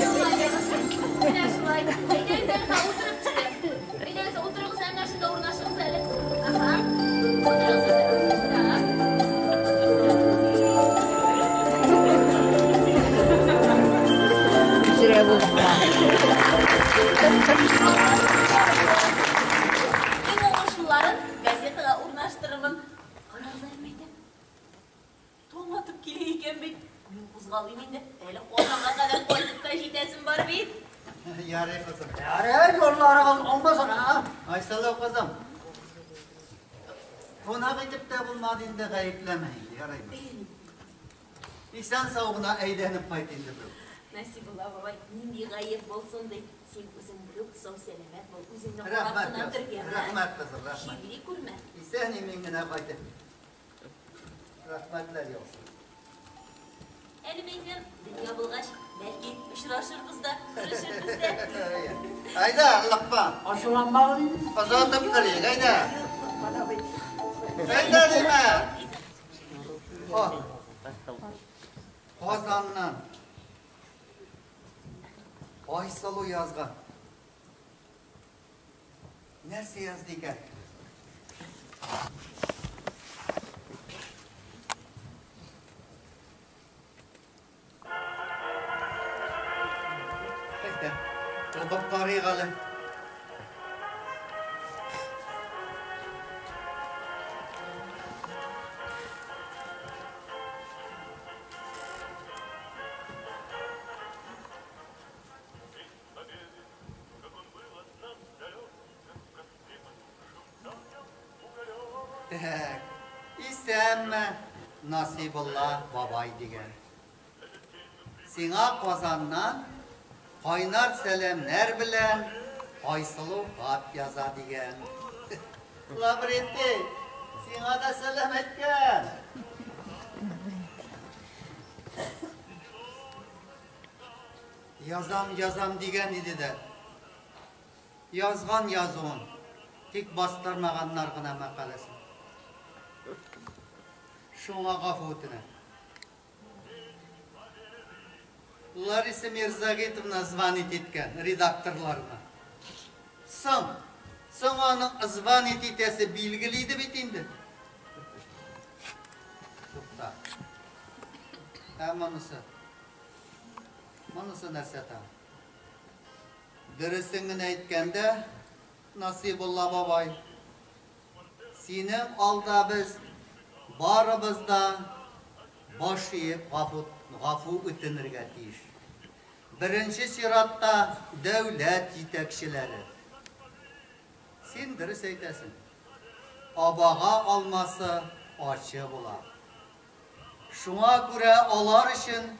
Менә шулай. Әйдәгез әле, утырып төшик. Әйдәгез, утырыгыз әле, менә шунда урнашыгыз әле. Аһа. Утырыгыз әле. Так. Зря булма. Иң уңышлыларын газетага урнаштырырмын. Карагыз әле, мәйтәм. Таң атып килә икән бит. Мин кузгалыйм инде. Әле Казанга кадәр кайтып та җитәсем бар бит. Ярый, кызым. Ярый, юлларыгыз уңмасын, а? Айсылу кызым. Кунак итеп тә булмады инде, гаепләмә инде, ярыймы? Исән сау гына әйләнеп кайт инде берүк. Насибулла бабай, нинди гаеп булсын ди. Син үзең берүк сау-сәламәт бул, үзеңне карап Рәхмәт, кына тор, яз. яме. Рәхмәт, кызым, рәхмәт. Чирли күрмә. Исән имин генә кайтып. Рәхмәтләр яусын. Әле мәйтәм, дөнья булгач, бәлки очрашырбыз да, күрешербез дә. Әйдә, Локман. Ачуланмагыз инде. Озатып керик, әйдә. Локман абый. Әйдә димә. Хат. Казаннан. Айсылу язган. Нәрсә язды икән? Әйдә, укып карыйк әле. Так, исәнме, Насибулла бабай дигән. Сиңа Казаннан кайнар сәламнәр белән Айсылу хат яза дигән. Лаврентий, сиңа да сәлам әйткән. Язам, язам дигән иде дә. Язган язуын, тик бастырмаганнар гына мәкаләсен. Шуңа гафу үтенә. Лариса Мирзагитовна звонить иткән редакторларына. Соң, соң аның звонить итәсе билгеле иде бит инде. Тукта. Ә монысы? Монысы нәрсә тагын? Дөресен генә әйткәндә, Насыйбулла бабай, синең алда без барыбыз да баш иеп гафу, гафу үтенергә тиеш. Беренче чиратта дәүләт җитәкчеләре. Син дөрес әйтәсең. Абага алмасы ачы була. Шуңа күрә алар өчен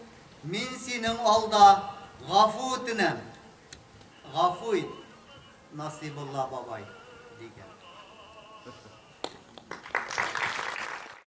мин синең алда гафу үтенәм. Гафу ит, Насыйбулла бабай, дигән.